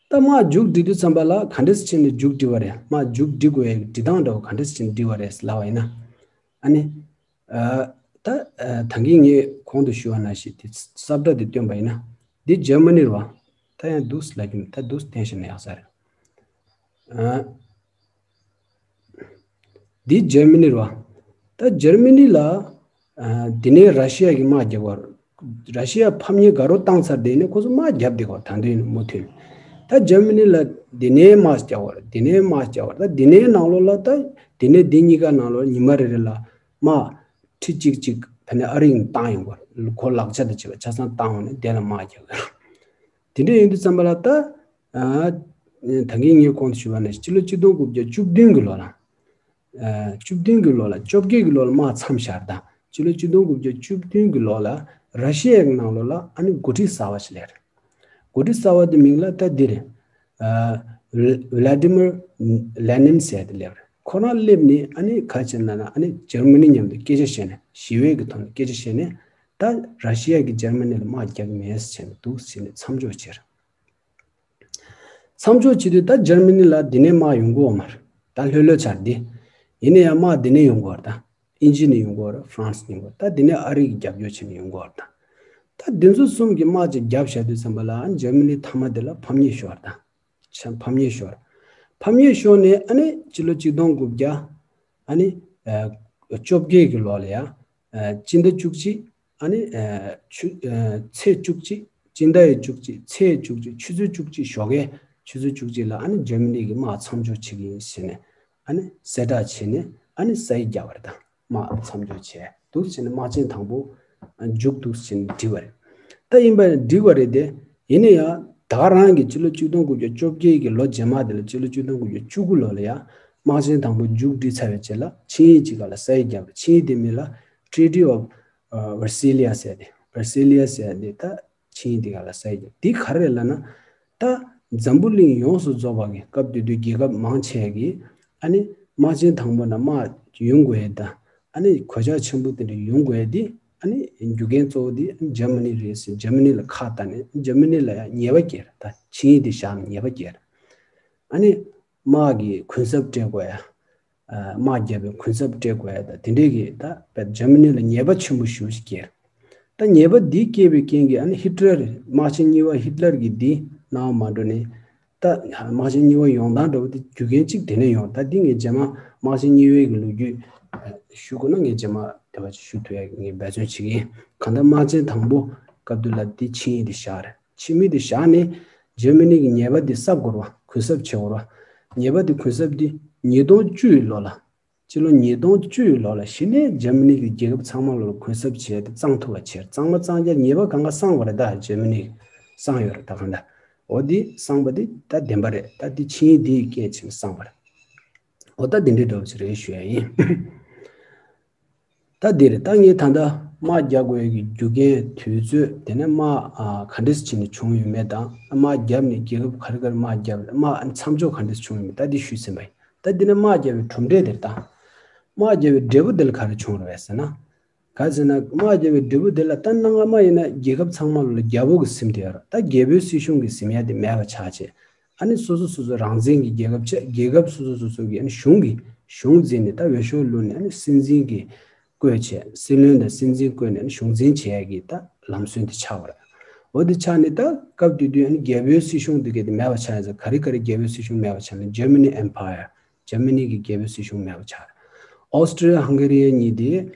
ད་དམག་མཇུག་སྒྲིལ་དུས་ཙམ་པ་ལ་ག་འདྲ་སེ་བྱས་ནས་མཇུག་སྒྲིལ་བ་རེད། དམག་མཇུག་སྒྲིལ་དགོས་ཡག་སྒྲིལ་སྟངས་འདྲ་བོ་ག་འདྲ་སེ་བྱས་ནས་སྒྲིལ་བ་རེད་ལབ་པ་ཡིན་ན། ཨ་ནི། ཨ། ད་ཨ་ད་གིན་ངས་གོང་དུ་ཞུས་པ་ནང་བཞིན་དེ་ས་བཀྲ་དེ་སྟོན་པ་ཡིན་ན། འདི་འཇར་མ་ནི་རེད་བ། ད་ཡང་འདུག་སེ་ལབ་ཀྱི་མེད། ད་འདུག་སེ་བསྟན་བཞག་ན་ཡག་ས་རེད། ཨ། འདི་འཇར་མ་ནི་རེད་བ། ད་འཇར་མ་ནི་ལ་ཨ་དེ་ནས་ར་ཤི་ཡ་གི་དམག་རྒྱག་པ་རེད། ར་ཤི་ཡ་ཕམ་ཉེས་དགའ་རབ་བཏང་ཚར། དེ་ནས་ཁོ་ཚོ་དམག་རྒྱབ་བསྡད་ཀྱི་ཡོད་རེད། ད་དུང་ཡིན་ན་མུ་མཐུད། ད་འཇར་མ་ནི་ལ་དེ་ནས་དམག་རྒྱག་པ་རེད། དེ་ནས་དམག་རྒྱག་པ་རེད། ད་དེ་ནས་ནང་ལོགས་ལ་ད་དེ་ནས་དེ་གཉིས་ཀ་ནང་ལོགས་ཉི་མ་རེ་རེ་ལ་དམག་ཁྲི་གཅིག་གཅིག་ཕ་ནས་ཨ་རི་ཡིན་བཏང་ཡོང་གི་ཡོད་རེད། ཁོ་ལག་ཆ་དང་བཅས་པ་ཆ་ཚང་བཏང་ཡོང་ནས་དེ་ལ་དམག་རྒྱག་གི་ཡོད་རེད། དེ་འདྲ་ཡིན་དུས་ཙམ་པ་ལ་ད་ཨ་ད་གིན་ངས་གོང་དུ་ཞུས་པ་ནང་བཞིན་ཕྱི་ལོ་ཆིག་སྟོང་དགུ་བརྒྱ་བཅུ་བདུན་གྱི་ལོ་ལ། ཨ་བཅུ་བདུན་གྱི་ལོ་ལ་བཅོ་བརྒྱད་ཀྱི་ལོ་ལ་དམག་མཚམས་བཞག་ད། ཕྱི་ལོ་ཆིག་སྟོང་དགུ་བརྒྱ་བཅུ་བདུན་གྱི་ལོ་ལ་ར་ཤི་ཡའི་ནང་ལོགས་ལ་ཨ་ནི་འགོ་ཁྲིད་གསར་པ་ཞིག་སླེབས་རེད། འགོ་ཁྲིད་གསར་པ་དེ་མིང་ལ་ད་འདི་རེད། ཨ་ཝི་ལ་ཏི་མིར་ལེ་ནིན་ཟེར་དེ་སླེབས་རེད། ཁོ་རང་སླེབས་ནས་ཨ་ནི་ག་བྱས་ན་ན་ཨ་ནི་འཇར་མ་ནི་མཉམ་དུ་སྐད་ཆ་བཤད་ནས། ཞི་བའི་གི་ཐོག་ནས་སྐད་ཆ་བཤད་ནས། ད་ར་ཤི་ཡ་གིས་འཇར་མ་ནི་ལ་དམག་རྒྱག་གི་མེད་ཟེར་ནས་འདུག་ཟེར་ནས་མཚམས་འཇོག་བྱས་རེད། མཚམས་འཇོག་བྱེད་དུས་ད་འཇར་མ་ནི་ལ་འདི་ནས་དམག་ཡོང་གི་ཡོད་མ་རེད། ད་ལྷོད་ལྷོད་ཆགས་འདི། ཡིན་ན་ཡང་དམག་འདི་ནས་ཡོང་གི་ཡོད་རེད་ད། དབྱིན་ཇི་ནས་ཡོང་གི་ཡོད་རེད། ཧྥ་རན་སི་ནས་ཡོང་གི་ཡོད་རེད། ད་འདི་ནས་ཨ་རི་གིས་རྒྱབ་སྐྱོར་བྱས་ནས་ཡོང་གི་ཡོད་རེད་ད། ད་འདི་ཚོ་གསུམ་གྱིས་དམག་ཅིག་རྒྱབ་བཞག་དུས་ཙམ་པ་ལ་ཨ་ནི་འཇར་མ་ནི་མཐའ་མ་དེ་ལ་ཕམ་ཉེས་ཤོར་ད། ཕམ་ཉེས་ཤོར། ཕམ་ཉེས་ཤོར་ནས་ཨ་ནི་ཕྱི་ལོ་ཆིག་སྟོང་དགུ་བརྒྱ་ཨ་ནི་ཨ་བཅོ་བརྒྱད་ཀྱི་ལོ་ལ་ཡ། ཨ་སྤྱི་ཟླ་བཅུ་གཅིག་ཨ་ནི་ཨ་ཆུ་ཨ་ཚེས་བཅུ་གཅིག་སྤྱི་ཟླ་ཡི་བཅུ་གཅིག་ཚེས་བཅུ་གཅིག་ཆུ་ཚོད་བཅུ་གཅིག་ཞོགས་ཀའི་ཆུ་ཚོད་བཅུ་གཅིག་ལ་ཨ་ནི་འཇར་མ་ནི་གིས་དམག་མཚམས་འཇོག་བྱེད་ཀྱི་ཡིན་ཟེར་ནས་ཨ་ནི་གསལ་བསྒྲགས་བྱས་ནས་ཨ་ནི་ས་ཡིག་བརྒྱབ་པ་རེད་ད། དམག་མཚམས་འཇོག་བྱས་འདུག་ཟེར་ནས་དམག་ཆེན་དང་པོ་མཇུག་བསྡུ་ཟེར་ནས་བསྒྲིགས་པ་རེད། ད་ཡིན་པ་བསྒྲིགས་པ་རེད་དེ། ཡིན་ན་ཡང་ད་ག་རང་གི་ཕྱི་ལོ་ཆིག་སྟོང་དགུ་བརྒྱ་བཅོ་བརྒྱད་ཀྱི་ལོ་རྗེས་མ་དེ་ལ་ཕྱི་ལོ་ཆིག་སྟོང་དགུ་བརྒྱ་བཅུ་དགུ་ལོ་ལ་ཡང་དམག་ཆེན་དང་པོ་མཇུག་བསྒྲིལ་ཚར་བའི་རྗེས་ལ་ཆིངས་ཡིག་ཅིག་སྒང་ལ་ས་ཡིག་བརྒྱབ་པ་རེད། ཆིངས་ཡིག་དེ་མིང་ལ་Treaty of Versailles ཟེར་ཏེ། Versailles ཟེར་ཏེ་ད་ཆིངས་ཡིག་དེ་སྒང་ལ་ས་ཡིག་བརྒྱབ། དེ་ག་རེ་རེད་ལབ་ན། ད་འཛམ་བུ་གླིང་ཡོངས་སུ་རྫོགས་པ་གི་སྐབས་དེ་དུས་རྒྱལ་ཁབ་མང་ཆེ་གིས་ཨ་ནི་དམག་ཆེན་དང་པོ་ནས་དམག་ཡོང་དགོས་ཡས་དང་ཨ་ནི་གོད་ཆག་ཆེན་པོ་དེ་འདྲ་ཡོང་དགོས་ཡས་དེ་ཨ་ནི་རྒྱུ་རྐྱེན་གཙོ་བོ་དེ་ཨ་ནི་འཇར་མ་ནི་རེད་ཟེར། འཇར་མ་ནི་ལ་ཁ་བཏགས་ནས་འཇར་མ་ནི་ལ་ཡང་ཉེས་པ་བཀལ། ད་ཆིངས་ཡིག་དེ་བཞག་ནས་ཉེས་པ་བཀལ། ཨ་ནི་དམག་གི་གུན་གསབ་སྤྲད་དགོས་ཡ། ཨ་དམག་རྒྱབ་པའི་གུན་གསབ་སྤྲད་དགོས་ཡ་ད་དེ་འདྲས་ཀྱི་ད་བས་འཇར་མ་ནི་ལ་ཉེས་པ་ཆེན་པོ་ཞེ་པོ་ཞིག་བཀལ། ད་ཉེས་པ་འདི་བཀལ་བའི་རྐྱེན་གྱིས་ཨ་ནི་ཧི་ཊི་ལར་དམག་ཆེན་གཉིས་པ་ཧི་ཊི་ལར་གྱིས་འདི་གནང་བ་མ་འགྲོ་ནས། ད་དམག་ཆེན་གཉིས་པ་ཡོང་སྟངས་འདྲ་བོ་དེ་རྒྱུ་རྐྱེན་གཅིག་དེ་ནས་ཡོང་། ད་འདི་ངས་རྗེས་མ་དམག་ཆེན་གཉིས་པའི་གི་ལོ་རྒྱུས་ཞུ་དགོས་ན་ངས་རྗེས་མ་དེ་བ་ཅིག་ཞུ་ཐུབ་ཡ་གི་ངས་འབད་བརྩོན་བྱེད་ཀྱི་ཡིན། གང་ལྟར་དམག་ཆེན་དང་པོ་སྐབས་དུས་ལ་འདི་ཆིངས་ཡིག་འདི་བཞག་རེད། ཆིངས་ཡིག་འདི་བཞག་ནས་འཇར་མ་ནི་གི་ཉེས་པ་འདི་གསབ་དགོས་རེད་བ། གུན་གསབ་བྱེད་དགོས་རེད་བ། ཉེས་པ་འདི་གུན་གསབ་འདི་ཉིས་སྟོང་བཅུ་ཡི་ལོ་ལ། སྤྱི་ལོ་ཉིས་སྟོང་བཅུ་ཡི་ལོ་ལ་གཞི་ནས་འཇར་མ་ནི་གི་རྒྱལ་ཁབ་ཚང་མ་ལོ་ལ་གུན་གསབ་བྱས་ཏེ་གཙང་ཐུབ་པ་བྱས། གཙང་མ་གཙང་རྐྱང་ཉེས་པ་གང་ག་སངས་པ་རེད། ད་འཇར་མ་ནི་སངས་ཡོད་རེད། ད་གང་ལྟར་འོ་འདི་སངས་པ་འདི་ད་བདེན་པ་རེད། ད་འདི་ཆིངས་ཡིག་འདིའི་རྐྱེན་བྱས་ནས་སངས་པ་རེད། འོ་ད་འདི་འདྲའི་འདྲ་བོ་ཞིག་རེད་ཞུ་ཡ་ཡིན། ད་འདི་རེད། ད་ངས་ད་ལྟ་དམག་རྒྱག་དགོས་ཀྱི་རྒྱུ་རྐྱེན་དུས་ཚོད་དེ་ནས་དམག་ཨ་ག་འདྲས་བྱས་ནས་བྱུང་ཡོད་མེད་དང་དམག་བརྒྱབ་ནས་རྒྱལ་ཁབ་ག་རེ་ག་རེ་དམག་བརྒྱབ་དམག་མཚམས་འཇོག་ག་འདྲས་བྱུང་ཡོད་མེད་ད་འདི་ཞུས་ཟིན་པ་ཡིན། ད་འདི་ནས་དམག་རྒྱབ་པའི་གྲུབ་འབྲས་དེ་རེད་ད། དམག་རྒྱབ་པའི་འབྲས་བུ་འདི་ལ་ག་རེ་བྱུང་རེད་པས་ཟེར་ན། ག་ཟེར་ན་དམག་རྒྱབ་པའི་འབྲས་བུ་དེ་ལ་ད་གནའ་སྔ་མ་ཡིན་ན་རྒྱལ་ཁབ་ཚང་མ་ལ་རྒྱལ་པོ་གི་སྲིད་དེ་ཡོད་རེད། ད་རྒྱལ་པོའི་སྲིད་གཞུང་གི་སྲིད་ཡ་དེ་མེད་པ་ཆགས་བྱས། ཨ་ནི་སོ་སོ་སོ་སོ་རང་བཙན་གྱི་རྒྱལ་ཁབ་བྱས། རྒྱལ་ཁབ་སོ་སོ་སོ་སོ་གི་ཨ་ནི་གཞུང་གི་གཞུང་འཛིན་ནས་ད་འོས་ཤོག་བླུགས་ནས་ཨ་ནི་སྲིད་འཛིན་གྱི་བསྐོས་བྱས། སྲིད་བློན་དང་སྲིད་འཛིན་བསྐོས་ནས་ཨ་ནི་གཞུང་འཛིན་བྱེད་ཡ་གི་ད་ལམ་སྲོལ་དེ་ཆགས་པ་རེད། འོ་དེ་ཆགས་ནས་ད་སྐབས་དེ་དུས་ཨ་ནི་རྒྱལ་པོའི་སྲིད་གཞུང་དེ་ག་དེ་མེད་པ་ཆགས་ཡ་ཟེར། ག་རེ་ག་རེ་རྒྱལ་པོའི་སྲིད་གཞུང་མེད་པ་ཆགས་ན་Germany Empire། འཇར་མ་ནི་གི་རྒྱལ་པོའི་སྲིད་གཞུང་མེད་པ་ཆགས་རེད། ཨོ་སི་ཊི་རི་ཡ་ཧང་ག་རི་ཡ་གཉིས་དེ་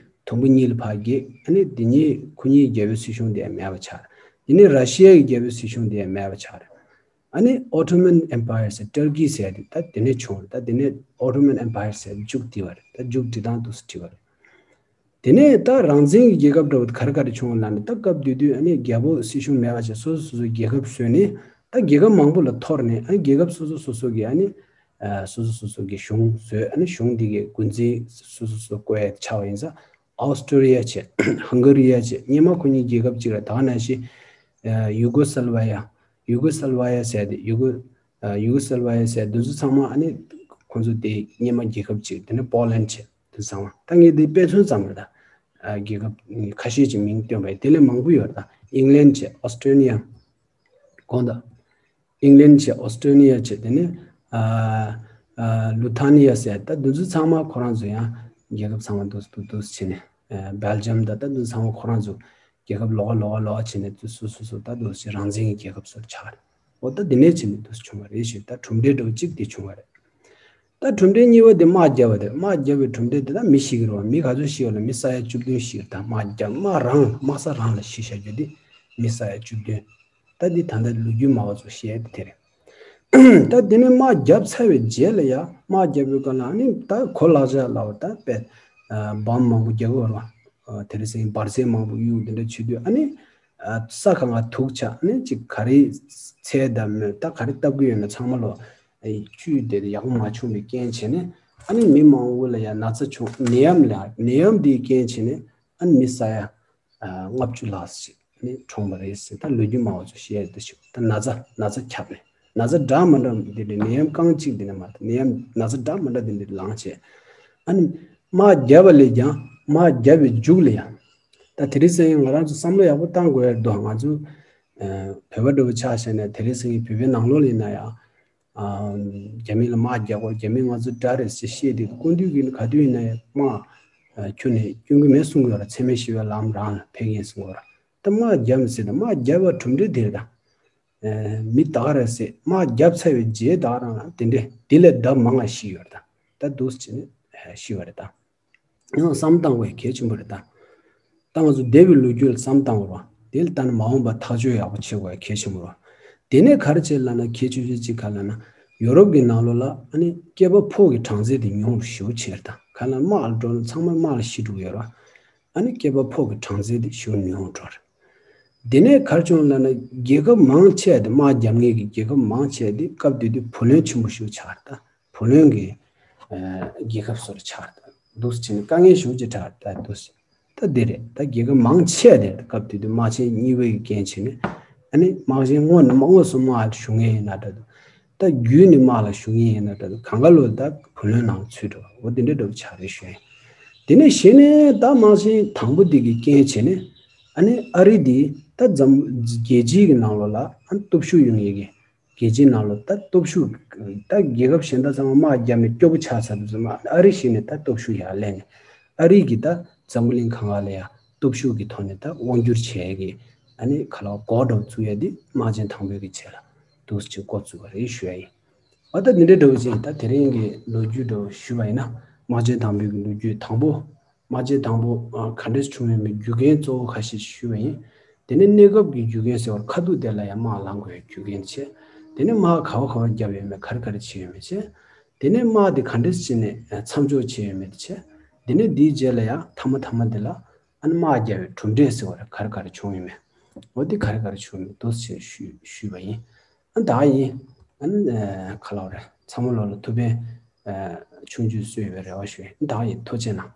དུམ་བུ་གཉིས་ལ་ཕར་གྱེས། ཨ་ནི་དེ་གཉིས་ཁོ་གཉིས་རྒྱལ་པོའི་སྲིད་གཞུང་དེ་ཡང་མེད་པ་ཆགས་རེད། དེ་ནས་ར་ཤི་ཡ་གི་རྒྱལ་པོའི་སྲིད་གཞུང་དེ་ཡང་མེད་པ་ཆགས་རེད། ཨ་ནི་Ottoman Empire ཟེར་ཏུར་ཀི་ཟེར་དེ་ད་དེ་ནས་བྱུང་རེད། ད་དེ་ནས་Ottoman Empire ཟེར་མཇུག་བསྒྲིལ་བ་རེད། ད་མཇུག་སྒྲིལ་སྟངས་འདུག་སེ་བྲིས་པ་རེད། དེ་ནས་ད་རང་བཙན་གྱི་རྒྱལ་ཁབ་འདྲ་བོ་ག་རེ་ག་རེ་བྱུང་བ་ལབ་ན། ད་སྐབས་དེ་དུས་ཨ་ནི་རྒྱལ་པོ་སྲིད་གཞུང་མེད་པ་བྱས། སོ་སོ་སོ་སོའི་རྒྱལ་ཁབ་བཟོས་ནས། ད་རྒྱལ་ཁབ་མང་པོ་ལ་འཐོར་ནས། ཨ་ནི་རྒྱལ་ཁབ་སོ་སོ་སོ་སོ་གི་ཨ་ནི་ཨ་སོ་སོ་སོ་སོ་གི་གཞུང་བཟོས། ཨ་ནི་གཞུང་འདི་གི་འགོ་འཛིན་སོ་སོ་སོ་བསྐོ་ཡ་ཆགས་པ་ཡིན་ཙང་། ཨོ་སི་ཀྲི་ཡ་བྱས། ཧང་ག་རི་ཡ་བྱས། སྔོན་མ་ཁོ་གཉིས་རྒྱལ་ཁབ་གཅིག་རེད། ད་ག་ནང་བཞིན་ཨ་ཡུ་གོ་སལ་ཝ་ཡ། ཡུ་གོ་སལ་ཝ་ཡ་ཟེར་དེ། ཡུ་གོ་ཨ་ཡུ་གོ་སལ་ཝ་ཡ་ཟེར་དེ་ཚོ་ཚང་མ་ཨ་ནི་ཁོང་ཚོ་དེ་སྔོན་མ་རྒྱལ་ཁབ་གཅིག་དེ་ནས་པོ་ལན་བྱས། དེ་ཚང་མ། ད་ངས་འདི་དཔེ་མཚོན་ཙམ་རེད་ད། ཨ་རྒྱལ་ཁབ་ཁ་ཤས་ཀྱི་མིང་བཏོན་པ་ཡིན། དེ་ལས་མང་པོ་ཡོད་རེད་ད། ཨིང་ལན་བྱས། ཨོ་སི་ཀྲི་ལི་ཡ། གོང་དུ་ཨིང་ལན་བྱས། ཨོ་སི་ཀྲི་ལི་ཡ་བྱས། དེ་ནས་ཨ་ཨ་ལུ་ཐ་ནི་ཡ་ཟེར། ད་འདི་ཚོ་ཚང་མ་ཁོ་རང་ཚོ་ཡང་རྒྱལ་ཁབ་ཚང་མ་འདུག་འདུག་འདུག་བྱས་ནས། ཨ་སྦེལ་ཇམ་ད་ད་འདི་ཚོ་ཚང་མ་ཁོ་རང་ཚོ་རྒྱལ་ཁབ་ལོགས་ལོགས་ལོགས་བྱས་ནས། འདི་སོ་སོ་སོ་སོ་ད་འདུག་སེ་རང་བཙན་གྱི་རྒྱལ་ཁབ་སོགས་ཆགས་རེད། འོ་ད་འདི་ནས་བྱས་ནས་འདུག་སེ་བྱུང་བ་རེད་ཞུ། ད་གྲུབ་འབྲས་འདྲ་བོ་གཅིག་དེ་བྱུང་བ་རེད། ད་གྲུབ་འབྲས་གཉིས་པ་དེ་དམག་བརྒྱབ་པ་དེ། དམག་བརྒྱབ་པའི་གྲུབ་འབྲས་དེ་ད་མི་ཤི་གི་རེད་བ། མི་ག་ཚོད་ཤི་བ་ལ། མི་ས་ཡ་བཅུ་བདུན་ཤི་རེད། ད་དམག་བརྒྱབ། དམག་རང་དམག་ས་རང་ལ་ཤི་བཞག་རྒྱུ་དེ་མི་ས་ཡ་བཅུ་བདུན། ད་འདི་ད་ལྟ་ལོ་རྒྱུས་སྨྲ་བ་ཚོ་བཤད་དེ་དེ་རེད། ད་དེ་ནས་དམག་བརྒྱབ་ཚར་བའི་རྗེས་ལ་ཡ། དམག་བརྒྱབ་པའི་སྐབས་ལ་ཨ་ནི་ད་གོ་ལག་ཆ་ལབ་པ། ད་དཔེ་ཨ་བོམ་མང་པོ་རྒྱག་གི་ཡོད་རེད་བ། ཨ་དེ་རིང་སང་འབར་རྫས་མང་པོ་གཡུག་དེ་འདྲ་བྱེད་དུས། ཨ་ནི་ཨ་ས་གང་ག་དུག་ཆགས། ཨ་ནི་ཅིག་ག་རེ་ཚལ་དང་མེ་ད་ག་རེ་བཏབ་ཀྱི་ཡོད་ན་ཚང་མ་ལོ་ཨ་བཅུད་དེ་ཡག་པོ་མ་བྱུང་བའི་རྐྱེན་བྱས་ནས། ཨ་ནི་མི་མང་པོ་ལ་ཡ་ན་ཚ་བྱུང་། ནད་ཡམས་ལ། ནད་ཡམས་དེའི་རྐྱེན་བྱས་ནས། ཨ་ནི་མི་ས་ཡ་ཨ་ལྔ་བཅུ་ལྷག་ཞིག་ནི་གྲོངས་པ་རེད་ཟེར། ད་ལོ་རྒྱུས་སྨྲ་བ་ཚོ་བཤད་དེ་ཞུ། ད་ན་ཚ་ན་ཚ་ཁྱབ་ནས། ན་ཚ་འདྲ་མི་འདྲ་འདི་འདྲའི་ནད་ཡམས་རྐང་གཅིག་འདི་ནས་མ་རེད། ནད་ཡམས་ན་ཚ་འདྲ་མི་འདྲ་འདི་འདྲའི་ལངས་བྱས། ཨ་ནི་དམག་བརྒྱབ་པ་ལས་ཀྱང་། དམག་བརྒྱབ་པའི་མཇུག་ལ་ཡང་། ད་དེ་རིང་སང་ང་རང་ཚོ་བསམ་བློ་ཡག་པོ་བཏང་དགོས་ཡ་འདུག། ང་ཚོ་ཨ་བོད་པ་འདྲ་བོ་ཆ་བཞག་ན། དེ་རིང་སང་བོད་པའི་ནང་ལོགས་ལ་ཡིན་ན་ཡང་། ཨ་རྒྱ་མི་ལ་དམག་རྒྱག་དགོས། རྒྱ་མི་ང་ཚོ་དགྲ་རེད་ཟེར་བཤད་དེ། སྐུ་མདུན་གྱིས་ག་དུས་ཡིན་ན་ཡང་དམག་ཨ་ཁྱོན་ནས་སྐྱོན་གྱི་མེད་གསུང་གི་ཡོད་ར། འཚེ་མེད་ཞི་བའི་ལམ་རང་ལ་ཕེབས་མཁན་གསུང་གི་ཡོད་ར། ད་དམག་རྒྱབ་མི་སྲིད། ད་དམག་རྒྱབ་པ་གྲུབ་འབྲས་དེ་རེད་ད། ཨ་མི་ད་ག་རེ་ཟེར། དམག་རྒྱབ་ཚར་བའི་རྗེས་ད་ག་རང་ལ་དེ་འདྲས་དེ་ལས་ལྡབ་མང་བ་ཤི་ཡོད་རེད་ད། ད་འདུག་སེ་བྱས་ནས་ཤི་བ་རེད་ད། ཡང་བསམ་བཏང་དགོས་གལ་ཆེན་པོ་རེད་ད། ད་ང་ཚོ་འདས་པའི་ལོ་རྒྱུས་ལ་བསམ་བཏང་དགོས་རེད་བ། དེ་ལ་ལྟ་ན་མ་འོངས་པ་ཐག་གཅོད་ཡག་པོ་བྱེད་དགོས་གལ་ཆེན་པོ་རེད་བ། དེ་ནས་ག་རེ་བྱེད་ལབ་ན། གལ་ཆེ་ཤོས་གཅིག་ག་ལབ་ན། ཡོ་རོབ་ཀྱི་ནང་ལོགས་ལ་ཨ་ནི་སྐྱེས་པ་ཕོ་གི་གྲངས་ཚད་དེ་ཉུང་རུ་ཞེ་པོ་ཕྱིན་རེད་ད། ག་ལབ་ན་དམག་ལ་འགྲོ་ན་ཚང་མ་དམག་ལ་ཤི་འགྲོ་གི་ཡོད་རེད་བ། ཨ་ནི་སྐྱེས་པ་ཕོ་གི་གྲངས་ཚད་དེ་ཞེ་པོ་ཉུང་རུ་འགྲོ་རེད། དེ་ནས་ག་རེ་བྱུང་ལབ་ན། རྒྱལ་ཁབ་མང་ཆེ་བ་དེ། དམག་རྒྱབ་མཁན་གྱི་རྒྱལ་ཁབ་མང་ཆེ་བ་དེ་སྐབས་དེ་དུས་བུ་ལོན་ཆེན་པོ་ཞེ་པོ་ཆགས་རེད་ད། བུ་ལོན་གྱི་ཨ་རྒྱལ་ཁབ་སོགས་ཆགས་རེད་ད། འདུག་སེ་བྱས་ནས་དཀའ་ངལ་ཞེ་པོ་ཅིག་འཕྲད་རེད་ད། འདུག་སེ། ད་འདི་རེད། ད་རྒྱལ་ཁབ་མང་ཆེ་བ་དེ་སྐབས་དེ་དུས་དམག་ཆེན་གཉིས་པའི་རྐྱེན་བྱས་ནས། ཨ་ནི་དམག་ཆེན་དངོས་དངོས་སུ་དམག་ལ་ཞུགས་མཁན་ཡིན་ན་འདྲ་འདུག། ད་བརྒྱུད་ནས་དམག་ལ་ཞུགས་མཁན་ཡིན་ན་འདྲ་འདུག། གང་ག་ལོ་ད་བུ་ལོན་ནང་ཚུད་འགྲོ། འོ་དེ་འདྲ་འདྲ་བོ་ཆགས་རེད་ཞུ་ཡིན། དེ་ནས་གཞི་ནས་ད་དམག་ཆེན་དང་པོ་འདི་གི་རྐྱེན་བྱས་ནས། ཨ་ནི་ཨ་རི་འདི་ད་འཛམ་རྒྱལ་སྤྱིའི་གི་ནང་ལོགས་ལ་ཨ་ནི་སྟོབས་ཤུགས་ཡོང་ཡས་ཀྱི། རྒྱལ་སྤྱིའི་ནང་ལོགས་ད་སྟོབས་ཤུགས། ད་རྒྱལ་ཁབ་གཞན་དག་ཚང་མ་དམག་བརྒྱབ་ནས་སྐྱོ་པོ་ཆགས་ཚར་དུས་ཙམ་པ། ཨ་རི་གཞི་ནས་ད་སྟོབས་ཤུགས་ཡར་སླེབས་ནས། ཨ་རི་གི་ད་འཛམ་བུ་གླིང་གང་ག་ལ་ཡ་སྟོབས་ཤུགས་ཀྱི་ཐོག་ནས་ད་དབང་བསྒྱུར་བྱེད་ཡས་ཀྱི། ཨ་ནི་ག་ལ་བ་འགོ་འདྲ་བོ་བཙུགས་ཡས་འདི་དམག་ཆེན་དང་པོའི་གི་རྗེས་ལ་འདུག་སེ་འགོ་བཙུགས་པ་རེད་ཞུ་ཡ་ཡིན། ཨ་ད་འདི་འདྲའི་འདྲ་བོ་ཅིག། ད་དེ་རིང་གི་ལོ་རྒྱུས་འདྲ་བོ་ཞུས་པ་ཡིན་ན། དམག་ཆེན་དང་པོའི་གི་ལོ་རྒྱུས་དང་པོ། དམག་ཆེན་དང་པོ་ཨ་ག་འདྲས་བྱུང་ཡོད་མེད་རྒྱུ་རྐྱེན་གཙོ་བོ་ཁ་ཤས་ཤིག་ཞུས་པ་ཡིན། དེ་ནས་གནས་སྐབས་ཀྱི་རྒྱུ་རྐྱེན་ཟེར་བ། ཁ་ཐུག་དེ་ལ་ཡང་དམག་ལངས་དགོས་པའི་རྒྱུ་རྐྱེན་བྱས། དེ་ནས་དམག་ག་བ་ག་བ་བརྒྱབ་ཡོད་མེད། ག་རེ་ག་རེ་བྱས་ཡོད་མེད་བྱས། དེ་ནས་དམག་དེ་ག་འདྲས་བྱས་ནས་ཨ་མཚམས་འཇོག་བྱས་ཡོད་མེད་བྱས། དེ་ནས་དེའི་རྗེས་ལ་ཡང་མཐའ་མ་མཐའ་མ་དེ་ལ་ཨ་ནི་དམག་བརྒྱབ་པའི་གྲུབ་འབྲས་ཟེར་བ་རེད། ག་རེ་ག་རེ་བྱུང་ཡོད་མེད། འོ་དེ་ག་རེ་ག་རེ་བྱུང་ཡོད་མེད་འདུག་སེ་ཞུས་ཞུས་པ་ཡིན། ཨ་ད་ཡིན། ཨ་ནི་ཨ་ག་ལབ་རེད། ཚང་མ་ལོ་ལ་ཐུགས་ཕན་ཨ་ཆུང་ཆུང་གསོས་པའི་རེ་བ་ཞུ་ཡིན། ད་ཡིན། ཐུགས་རྗེ་གནང་།